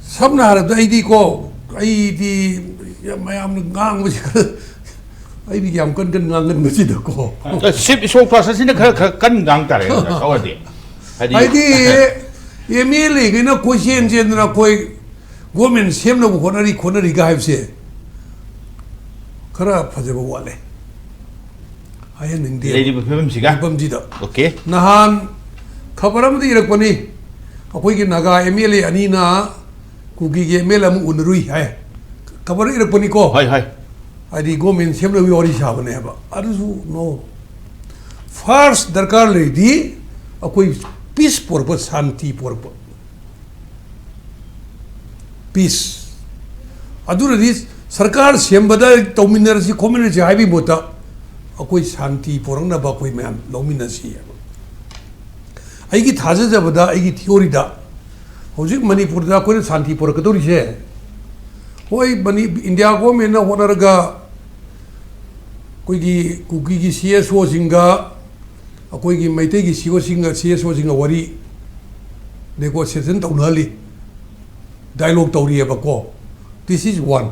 ꯁꯝꯅ ꯍꯥꯏꯔꯕꯗ ꯑꯩꯗꯤꯀꯣ, ꯑꯩꯗꯤ ꯌꯥꯝ ꯃꯌꯥꯝꯅ ꯉꯥꯡꯕꯁꯤ ꯈꯔ, ꯑꯩꯗꯤ ꯌꯥꯝ ꯀꯟ ꯀꯟ ꯉꯥꯡꯒꯟꯕꯁꯤꯗꯀꯣ꯫ ꯁꯤꯞ ꯏꯁꯣꯛ ꯄ꯭ꯔꯥꯁꯥꯁꯤꯅ ꯈꯔ, ꯈꯔ ꯀꯟ ꯉꯥꯡ ꯇꯥꯔꯦ, ꯑꯣꯖꯥ, ꯁꯥꯎꯔꯗꯤ꯫ ꯍꯥꯏꯗꯤ ꯍꯥꯏꯗꯤ ꯑꯦꯝ ꯑꯦꯜ ꯑꯦꯈꯩꯅ ꯀꯣꯏꯆꯦꯟ ꯆꯦꯟꯗꯅ ꯑꯩꯈꯣꯏ ꯒꯣꯔꯃꯦꯟ ꯁꯦꯝꯅꯕ ꯍꯣꯠꯅꯔꯤ, ꯈꯣꯠꯅꯔꯤꯒ ꯍꯥꯏꯕꯁꯦ ꯈꯔ ꯐꯖꯕ ꯋꯥꯠꯂꯦ, ꯍꯥꯏꯍꯟꯅꯤꯡꯗꯦ꯫ ꯂꯩꯔꯤꯕ ꯐꯤꯕꯝꯁꯤꯒ? ꯐꯤꯕꯝꯁꯤꯗ꯫ ꯑꯣꯀꯦ꯫ ꯅꯍꯥꯟ ꯈꯕꯔ ꯑꯃꯗ ꯏꯔꯛꯄꯅꯤ, ꯑꯩꯈꯣꯏꯒꯤ ꯅꯥꯒꯥ ꯑꯦꯝ ꯑꯦꯜ ꯑꯦ ꯑꯅꯤꯅ ꯀꯨꯀꯤꯒꯤ ꯑꯦꯝ ꯑꯦꯜ ꯑꯦ ꯑꯃ ꯎꯅꯔꯨꯏ ꯍꯥꯏ꯫ ꯈꯕꯔ ꯏꯔꯛꯄꯅꯤꯀꯣ꯫ ꯍꯣꯏ, ꯍꯣꯏ꯫ ꯍꯥꯏꯗꯤ ꯒꯣꯔꯃꯦꯟ ꯁꯦꯝꯅꯕꯒꯤ ꯋꯥꯔꯤ ꯁꯥꯕꯅꯦꯕ꯫ ꯑꯗꯨꯁꯨ ꯅꯣ꯫ ꯐꯥꯔꯁ ꯗꯔꯀꯥꯔ ꯂꯩꯔꯤꯗꯤ ꯑꯩꯈꯣꯏ ꯄꯤꯁ ꯄꯣꯔꯛꯄ, ꯁꯥꯟꯇꯤ ꯄꯣꯔꯛꯄ꯫ ꯄꯤꯁ꯫ ꯑꯗꯨꯅꯗꯤ ꯁꯔꯀꯥꯔ ꯁꯦꯝꯕꯗ ꯇꯧꯃꯤꯟꯅꯔꯁꯤ ꯈꯣꯠꯃꯤꯟꯅꯔꯁꯤ ꯍꯥꯏꯕꯒꯤ ꯃꯍꯨꯠꯇ ꯑꯩꯈꯣꯏ ꯁꯥꯟꯇꯤ ꯄꯨꯔꯛꯅꯕ ꯑꯩꯈꯣꯏ ꯃꯌꯥꯝ ꯂꯧꯃꯤꯟꯅꯁꯤ ꯍꯥꯏꯕ꯫ ꯑꯩꯒꯤ ꯊꯥꯖꯖꯕꯗ, ꯑꯩꯒꯤ ꯊꯤꯑꯣꯔꯤꯗ, ꯍꯧꯖꯤꯛ ꯃꯅꯤꯄꯨꯔꯗ ꯑꯩꯈꯣꯏꯅ ꯁꯥꯟꯇꯤ ꯄꯨꯔꯛꯀꯗꯧꯔꯤꯁꯦ, ꯍꯣꯏ, ꯃꯅꯤ-, ꯏꯟꯗꯤꯌꯥ ꯒꯣꯔꯃꯦꯟꯅ ꯍꯣꯠꯅꯔꯒ ꯑꯩꯈꯣꯏꯒꯤ ꯀꯨꯀꯤꯒꯤ ꯁꯤ ꯑꯦꯁ ꯑꯣꯁꯤꯡꯒ ꯑꯩꯈꯣꯏꯒꯤ ꯃꯩꯇꯩꯒꯤ ꯁꯤ ꯑꯣꯁꯤꯡꯒ, ꯁꯤ ꯑꯦꯁ ꯑꯣꯁꯤꯡꯒ ꯋꯥꯔꯤ negotiation ꯇꯧꯅꯍꯜꯂꯤ, dialogue ꯇꯧꯔꯤꯑꯕꯀꯣ꯫ This is one.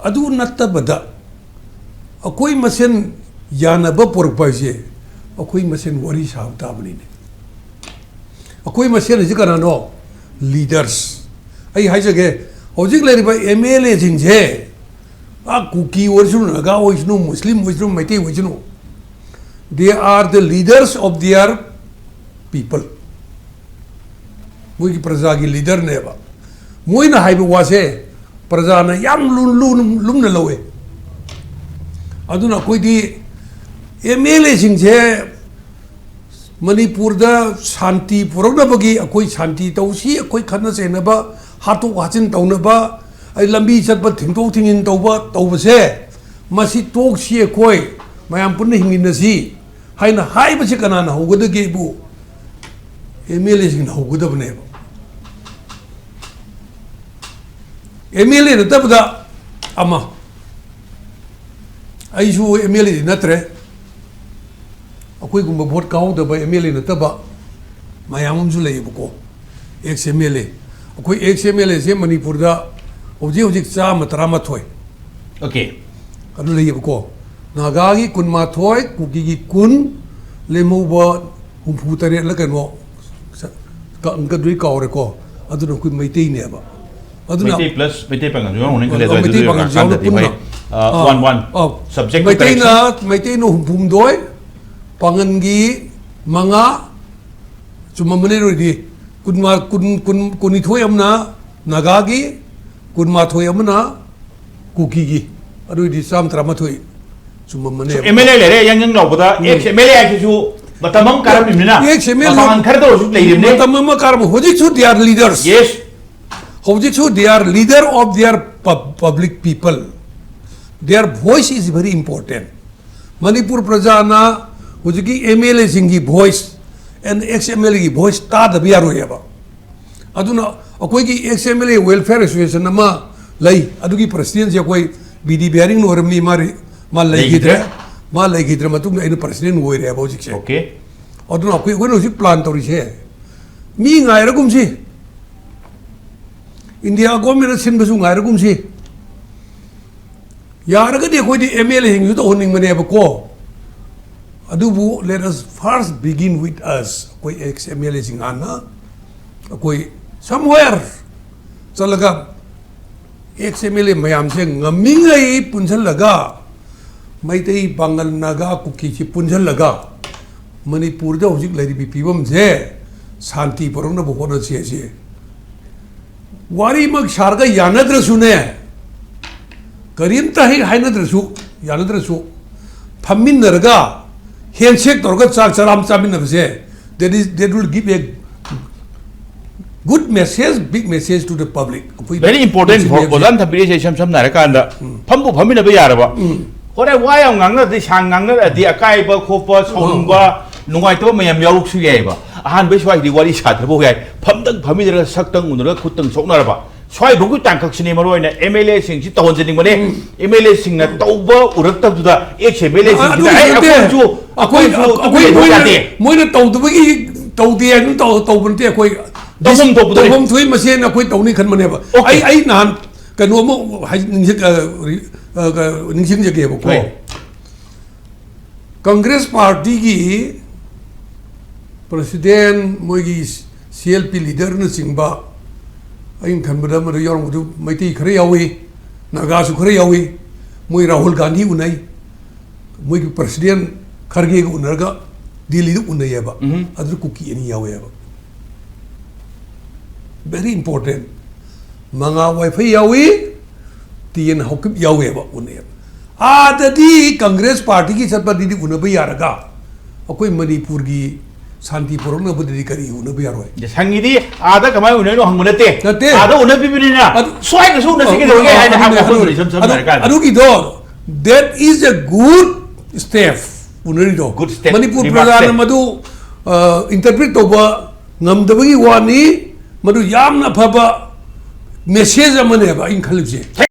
ꯑꯗꯨ ꯅꯠꯇꯕꯗ ꯑꯩꯈꯣꯏ ꯃꯁꯦꯟ ꯌꯥꯅꯕ ꯄꯨꯔꯛꯄ ꯍꯥꯏꯁꯦ ꯑꯩꯈꯣꯏ ꯃꯁꯦꯟ ꯋꯥꯔꯤ ꯁꯥꯕ ꯇꯥꯕꯅꯤꯅꯦ꯫ ꯑꯩꯈꯣꯏ ꯃꯁꯦꯟ ꯍꯥꯏꯁꯤ ꯀꯅꯥꯅꯣ? ꯂꯤꯗꯔꯁ꯫ ꯑꯩ ꯍꯥꯏꯖꯒꯦ, ꯍꯧꯖꯤꯛ ꯂꯩꯔꯤꯕ ꯑꯦꯝ ꯑꯦꯜ ꯑꯦꯁꯤꯡꯁꯦ, ꯑ, ꯀꯨꯀꯤ ꯑꯣꯏꯔꯁꯅꯨ, ꯅꯥꯒꯥ ꯑꯣꯏꯔꯁꯅꯨ, ꯃꯨꯁꯂꯤꯝ ꯑꯣꯏꯔꯁꯅꯨ, Meitei ꯑꯣꯏꯔꯁꯅꯨ, they are the leaders of their people. ꯃꯣꯏꯒꯤ ꯄ꯭ꯔꯖꯥꯒꯤ ꯂꯤꯗꯔꯅꯦꯕ꯫ ꯃꯣꯏꯅ ꯍꯥꯏꯕ ꯋꯥꯁꯦ ꯄ꯭ꯔꯖꯥꯅ ꯌꯥꯝ ꯂꯨ-, ꯂꯨ-, ꯂꯨꯝꯅ ꯂꯧꯋꯦ꯫ ꯑꯗꯨꯅ ꯑꯩꯈꯣꯏꯗꯤ ꯑꯦꯝ ꯑꯦꯜ ꯑꯦꯁꯤꯡꯁꯦ ꯃꯅꯤꯄꯨꯔꯗ ꯁꯥꯟꯇꯤ ꯄꯨꯔꯛꯅꯕꯒꯤ, ꯑꯩꯈꯣꯏ ꯁꯥꯟꯇꯤ ꯇꯧꯁꯤ, ꯑꯩꯈꯣꯏ ꯈꯠꯅ ꯆꯩꯅꯕ ꯍꯥꯠꯇꯣꯛ ꯍꯥꯠꯆꯤꯟ ꯇꯧꯅꯕ, ꯑꯩ ꯂꯝꯕꯤ ꯆꯠꯄ ꯊꯤꯡꯗꯣꯛ ꯊꯤꯡꯖꯤꯟ ꯇꯧꯕ, ꯇꯧꯕꯁꯦ, ꯃꯁꯤ ꯇꯣꯛꯁꯤ, ꯑꯩꯈꯣꯏ ꯃꯌꯥꯝ ꯄꯨꯟꯅ ꯍꯤꯡꯃꯤꯟꯅꯁꯤ ꯍꯥꯏꯅ ꯍꯥꯏꯕꯁꯤ ꯀꯅꯥꯅ ꯍꯧꯒꯗꯒꯦꯕꯨ? ꯑꯦꯝ ꯑꯦꯜ ꯑꯦꯁꯤꯡꯅ ꯍꯧꯒꯗꯕꯅꯦꯕ꯫ ꯑꯦꯝ ꯑꯦꯜ ꯑꯦ ꯅꯠꯇꯕꯗ ꯑꯃ, ꯑꯩꯁꯨ ꯑꯦꯝ ꯑꯦꯜ ꯑꯦꯗꯤ ꯅꯠꯇ꯭ꯔꯦ, ꯑꯩꯈꯣꯏꯒꯨꯝꯕ ꯚꯣꯠ ꯀꯥꯍꯧꯗꯕ ꯑꯦꯝ ꯑꯦꯜ ꯑꯦ ꯅꯠꯇꯕ ꯃꯌꯥꯝ ꯑꯃꯁꯨ ꯂꯩꯌꯦꯕꯀꯣ, ꯑꯦꯛꯁ ꯑꯦꯝ ꯑꯦꯜ ꯑꯦ꯫ ꯑꯩꯈꯣꯏ ꯑꯦꯛꯁ ꯑꯦꯝ ꯑꯦꯜ ꯑꯦꯁꯦ ꯃꯅꯤꯄꯨꯔꯗ ꯍꯧꯖꯤꯛ ꯍꯧꯖꯤꯛ ꯆꯥꯝꯃ ꯇꯔꯥꯃꯥꯊꯣꯏ ꯑꯣꯀꯦ꯫ ꯑꯗꯨ ꯂꯩꯌꯦꯕꯀꯣ꯫ ꯅꯥꯒꯥꯒꯤ ꯀꯨꯟꯃꯥꯊꯣꯏ, ꯀꯨꯀꯤꯒꯤ ꯀꯨꯟ, ꯂꯦꯝꯍꯧꯕ ꯍꯨꯝꯐꯨ ꯇꯔꯦꯠꯂ ꯀꯩꯅꯣ, ꯀ-, ꯑꯪꯀꯗꯨꯗꯤ ꯀꯥꯎꯔꯦꯀꯣ꯫ ꯑꯗꯨꯅ ꯑꯩꯈꯣꯏ ꯃꯩꯇꯩꯅꯦꯕ꯫ ꯑꯗꯨꯅ ꯃꯩꯇꯩ ꯄ꯭ꯂꯁ ꯃꯩꯇꯩ ꯄꯥꯡꯒꯜꯁꯨ ꯌꯥꯎꯔꯝꯒꯅꯤ ꯈꯜꯂꯦ꯫ ꯑꯗꯣ ꯃꯩꯇꯩ ꯑꯗꯨꯗꯤ ꯄꯥꯡꯒꯜꯁꯨ ꯌꯥꯎꯅ ꯂꯥꯛꯑꯀꯥꯟꯗꯗꯤ ꯄꯨꯟꯅ꯫ ꯍꯣꯏ꯫ ꯑ, ꯑꯥ, ꯋꯥꯟ, ꯋꯥꯟ꯫ ꯑꯥ, ꯁꯕꯖꯦꯛ ꯃꯩꯇꯩꯅ, ꯀꯔꯦꯛꯁꯟ꯫ ꯃꯩꯇꯩꯅ ꯍꯨꯝꯐꯨꯍꯨꯝꯗꯣꯏ, ꯄꯥꯡꯒꯜꯒꯤ ꯃꯉꯥ, ꯆꯨꯝꯃꯝꯃꯅꯤ ꯑꯗꯨ ꯑꯣꯏꯔꯗꯤ꯫ ꯀꯨꯟꯃꯥ-, ꯀꯨꯟ, ꯀꯨꯟ, ꯀꯨꯟꯅꯤꯊꯣꯏ ꯑꯃꯅ ꯅꯥꯒꯥꯒꯤ, ꯀꯨꯟꯃꯥꯊꯣꯏ ꯑꯃꯅ ꯀꯨꯀꯤꯒꯤ, ꯑꯗꯨ ꯑꯣꯏꯔꯗꯤ ꯆꯥꯝꯃ ꯇꯔꯥꯃꯥꯊꯣꯏ ꯆꯨꯝꯃꯝꯃꯅꯦꯕ꯫ ꯑꯦꯝ ꯑꯦꯜ ꯑꯦ ꯂꯩꯔꯦ, ꯌꯥꯡ ꯌꯥꯡ ꯂꯥꯎꯕꯗ, ꯎꯝ꯫ ꯑꯦꯛꯁ ꯑꯦꯝ ꯑꯦꯜ ꯑꯦ ꯍꯥꯏꯁꯤꯁꯨ ꯃꯇꯝ ꯑꯃ ꯀꯥꯔꯝꯃꯤꯕꯅꯤꯅ, ꯑꯦꯛꯁ ꯑꯦꯝ ꯑꯦꯜ ꯑꯦ ꯃꯄꯥꯡꯒꯜ ꯈꯔꯗ ꯑꯣꯏꯔꯁꯨ ꯂꯩꯔꯤꯕꯅꯤ꯫ ꯃꯇꯝ ꯑꯃ ꯀꯥꯔꯝꯕ, ꯍꯧꯖꯤꯛꯁꯨ they are leaders꯫ ꯌꯦꯁ꯫ ꯍꯧꯖꯤꯛꯁꯨ they are leader of their pub- public people. Their voice is very important. Manipur ꯄ꯭ꯔꯖꯥꯅ ꯍꯧꯖꯤꯛꯀꯤ ꯑꯦꯝ ꯑꯦꯜ ꯑꯦꯁꯤꯡꯒꯤ voice N X M L ꯑꯦꯒꯤ ꯚꯣꯏꯁ ꯇꯥꯗꯕ ꯌꯥꯔꯣꯏꯑꯕ꯫ ꯑꯗꯨꯅ ꯑꯩꯈꯣꯏꯒꯤ X M L A welfare association ꯑꯃ ꯂꯩ꯫ ꯑꯗꯨꯒꯤ ꯄ꯭ꯔꯁꯤꯗꯦꯟꯁꯦ ꯑꯩꯈꯣꯏ ꯕꯤ ꯗꯤ ꯕꯤꯍꯥꯔꯤꯅ ꯑꯣꯏꯔꯝꯃꯤ꯫ ꯃꯥ ꯔꯤ- ꯃꯥ ꯂꯩꯈꯤꯗ꯭ꯔꯦ꯫ ꯂꯩꯈꯤꯗ꯭ꯔꯦ꯫ ꯃꯥ ꯂꯩꯈꯤꯗ꯭ꯔ ꯃꯇꯨꯡꯗ ꯑꯩꯅ ꯄ꯭ꯔꯁꯤꯗꯦꯟ ꯑꯣꯏꯔꯦꯕ ꯍꯧꯖꯤꯛꯁꯦ꯫ ꯑꯣꯀꯦ꯫ ꯑꯗꯨꯅ ꯑꯩꯈꯣꯏ ꯑꯩꯈꯣꯏꯅ ꯍꯧꯖꯤꯛ ꯄ꯭ꯂꯥꯟ ꯇꯧꯔꯤꯁꯦ, ꯃꯤ ꯉꯥꯏꯔꯒꯨꯝꯁꯤ꯫ ꯏꯟꯗꯤꯌꯥ ꯒꯣꯔꯃꯦꯟꯅ ꯁꯤꯟꯕꯁꯨ ꯉꯥꯏꯔꯒꯨꯝꯁꯤ꯫ ꯌꯥꯔꯒꯗꯤ ꯑꯩꯈꯣꯏꯗꯤ ꯑꯦꯝ ꯑꯦꯜ ꯑꯦꯁꯤꯡꯁꯨ ꯇꯧꯍꯟꯅꯤꯡꯕꯅꯦꯕꯀꯣ꯫ ꯑꯗꯨꯕꯨ let us first begin with us. ꯑꯩꯈꯣꯏ ꯑꯦꯛꯁ ꯑꯦꯝ ꯑꯦꯜ ꯑꯦꯁꯤꯡ ꯍꯥꯟꯅ ꯑꯩꯈꯣꯏ somewhere ꯆꯠꯂꯒ ꯑꯦꯛꯁ ꯑꯦꯝ ꯑꯦꯜ ꯑꯦ ꯃꯌꯥꯝꯁꯦ ꯉꯝꯃꯤꯉꯩ ꯄꯨꯟꯁꯤꯜꯂꯒ ꯃꯩꯇꯩ, ꯄꯥꯡꯒꯜ, ꯅꯥꯒꯥ, ꯀꯨꯀꯤꯁꯤ ꯄꯨꯟꯁꯤꯜꯂꯒ ꯃꯅꯤꯄꯨꯔꯗ ꯍꯧꯖꯤꯛ ꯂꯩꯔꯤꯕ ꯐꯤꯕꯝꯁꯦ ꯁꯥꯟꯇꯤ ꯄꯨꯔꯛꯅꯕ ꯍꯣꯠꯅꯁꯤ ꯍꯥꯏꯁꯦ꯫ ꯋꯥꯔꯤꯃꯛ ꯁꯥꯔꯒ ꯌꯥꯅꯗ꯭ꯔꯁꯨꯅꯦ, ꯀꯔꯤꯝꯇ ꯍꯦꯛ ꯍꯥꯏꯅꯗ꯭ꯔꯁꯨ, ꯌꯥꯅꯗ꯭ꯔꯁꯨ ꯐꯝꯃꯤꯟꯅꯔꯒ ꯍꯦꯟꯁꯦꯛ ꯇꯧꯔꯒ ꯆꯥꯛ ꯆꯔꯥ ꯑꯃ ꯆꯥꯃꯤꯟꯅꯕꯁꯦ, that is that will give a good message, big message to the public. ꯑꯩꯈꯣꯏ very important. ꯃꯁꯤ ꯃꯌꯥꯝꯁꯦ ꯑꯣꯖꯥꯅ ꯊꯝꯕꯤꯔꯤꯁꯦ ꯏꯁꯝ ꯁꯝꯅ ꯍꯥꯏꯔꯀꯥꯟꯗ ꯐꯝꯕꯨ ꯐꯝꯃꯤꯟꯅꯕ ꯌꯥꯔꯕ꯫ ꯍꯣꯔꯦꯟ ꯋꯥ ꯌꯥꯝ ꯉꯥꯡꯅꯔꯗꯤ, ꯁꯥꯡ ꯉꯥꯡꯅꯔꯗꯤ ꯑꯀꯥꯏꯕ ꯈꯣꯠꯄ, ꯁꯥꯎꯅꯤꯡꯕ, ꯅꯨꯡꯉꯥꯏꯇꯕ ꯃꯌꯥꯝ ꯌꯥꯎꯔꯛꯁꯨ ꯌꯥꯏꯑꯕ꯫ ꯑꯍꯥꯟꯕꯩ ꯁ꯭ꯋꯥꯏꯗꯤ ꯋꯥꯔꯤ ꯁꯥꯗ꯭ꯔꯕ ꯌꯥꯏ, ꯐꯝꯗꯪ ꯐꯝꯃꯤꯟꯅꯔꯒ ꯁꯛꯇꯪ ꯎꯅꯔꯒ ꯈꯨꯠꯇꯪ ꯁꯣꯛꯅꯔꯕ꯫ ꯁ꯭ꯋꯥꯏꯐꯥꯎꯒꯤ ꯇꯥꯡꯀꯛꯁꯤꯅꯤ ꯃꯔꯨ ꯑꯣꯏꯅ ꯑꯦꯝ ꯑꯦꯜ ꯑꯦꯁꯤꯡꯁꯤ ꯇꯧꯍꯟꯖꯅꯤꯡꯕꯅꯤ꯫ ꯑꯦꯝ ꯑꯦꯜ ꯑꯦꯁꯤꯡꯅ ꯇꯧꯕ ꯎꯔꯛꯇꯕꯗꯨꯗ ꯑꯦꯛꯁ ꯑꯦꯝ ꯑꯦꯜ ꯑꯦꯁꯤꯡꯁꯤꯅ ꯑꯗꯨꯒꯤ ꯑꯩ ꯅꯠꯇꯦ꯫ ꯑꯩꯈꯣꯏꯁꯨ ꯑꯩꯈꯣꯏ ꯑꯩꯈꯣꯏꯁꯨ ꯑꯩꯈꯣꯏ ꯑꯩꯈꯣꯏ ꯃꯣꯏꯅ ꯌꯥꯗꯦ꯫ ꯃꯣꯏꯅ ꯇꯧꯗꯕꯒꯤ ꯇꯧꯗꯦ ꯍꯥꯏꯅ ꯇꯧ- ꯇꯧꯕ ꯅꯠꯇꯦ꯫ ꯑꯩꯈꯣꯏ ꯇꯧꯐꯝ ꯊꯣꯛꯄꯗꯨꯅꯤ꯫ ꯇꯧꯐꯝ ꯊꯣꯛꯏ ꯃꯁꯦꯟ ꯑꯩꯈꯣꯏ ꯇꯧꯅꯤ ꯈꯟꯕꯅꯦꯕ꯫ ꯑꯣꯀꯦ꯫ ꯑꯩ ꯑꯩ ꯅꯍꯥꯟ ꯀꯩꯅꯣ ꯑꯃ ꯍꯥꯏ- ꯅꯤꯡꯁꯤꯡ- ꯑ, ꯔꯤ- ꯑ, ꯀ- ꯅꯤꯡꯁꯤꯡꯖꯒꯦꯕꯀꯣ꯫ ꯍꯣꯏ꯫ ꯀꯪꯒ꯭ꯔꯦꯁ ꯄꯥꯔꯇꯤꯒꯤ ꯄ꯭ꯔꯁꯤꯗꯦꯟ, ꯃꯣꯏꯒꯤ ꯁꯤ ꯑꯦꯜ ꯄꯤ ꯂꯤꯗꯔꯅꯆꯤꯡꯕ, ꯑꯩꯅ ꯈꯟꯕꯗ ꯃꯗꯨ ꯌꯥꯎꯔꯝꯕꯗꯨ ꯃꯩꯇꯩ ꯈꯔ ꯌꯥꯎꯏ, ꯅꯥꯒꯥꯁꯨ ꯈꯔ ꯌꯥꯎꯏ꯫ ꯃꯣꯏ ꯔꯥꯍꯨꯜ ꯒꯥꯟꯙꯤ ꯎꯅꯩ, ꯃꯣꯏꯒꯤ ꯄ꯭ꯔꯁꯤꯗꯦꯟ ꯈꯔꯒꯦꯒ ꯎꯅꯔꯒ ꯗꯤꯜꯂꯤꯗ ꯎꯅꯩꯌꯦꯕ꯫ ꯎꯝ꯫ ꯑꯗꯨꯗ ꯀꯨꯀꯤ ꯑꯅꯤ ꯌꯥꯎꯋꯦꯕ꯫ Very important. ꯃꯉꯥ ꯋꯥꯏꯐꯩ ꯌꯥꯎꯏ, ꯇꯤ ꯑꯦꯟ ꯍꯥꯎꯀꯤꯞ ꯌꯥꯎꯋꯦꯕ, ꯎꯅꯩꯌꯦꯕ꯫ ꯑꯥꯗꯗꯤ ꯀꯪꯒ꯭ꯔꯦꯁ ꯄꯥꯔꯇꯤꯒꯤ ꯆꯠꯄꯗꯨꯗꯤ ꯎꯅꯕ ꯌꯥꯔꯒ, ꯑꯩꯈꯣꯏ ꯃꯅꯤꯄꯨꯔꯒꯤ ꯁꯥꯟꯇꯤ ꯄꯨꯔꯛꯅꯕꯗꯗꯤ ꯀꯔꯤ ꯎꯅꯕ ꯌꯥꯔꯣꯏ? ꯁꯪꯉꯤꯗꯤ ꯑꯥꯗ ꯀꯃꯥꯏꯅ ꯎꯅꯩꯅꯣ ꯍꯪꯕ ꯅꯠꯇꯦ꯫ ꯅꯠꯇꯦ꯫ ꯑꯥꯗ ꯎꯅꯕꯤꯕꯅꯤꯅ ꯑꯗꯨ- ꯁ꯭ꯋꯥꯏꯗꯁꯨ ꯎꯅꯁꯤ ꯀꯩꯗꯧꯔꯒꯦ ꯍꯥꯏꯅ ꯍꯥꯏꯕ ꯋꯥꯈꯜꯗꯨꯅꯤ, ꯏꯁꯝ ꯁꯝꯅ ꯑꯗꯨ- ꯍꯥꯏꯔꯀꯥꯟꯗ꯫ ꯑꯗꯨꯒꯤꯗꯣ, that is a good step. ꯎꯅꯔꯤꯗꯣ, Good step. Manipur Remark ꯄ꯭ꯔꯖꯥꯅ step. ꯃꯗꯨ ꯏꯟꯇꯔꯄ꯭ꯔꯤꯠ ꯇꯧꯕ ꯉꯝꯗꯕꯒꯤ ꯋꯥꯅꯤ꯫ ꯃꯗꯨ ꯌꯥꯝꯅ ꯑꯐꯕ ꯃꯦꯁꯦꯖ ꯑꯃꯅꯦꯕ ꯑꯩꯅ ꯈꯜꯂꯤꯕꯁꯦ꯫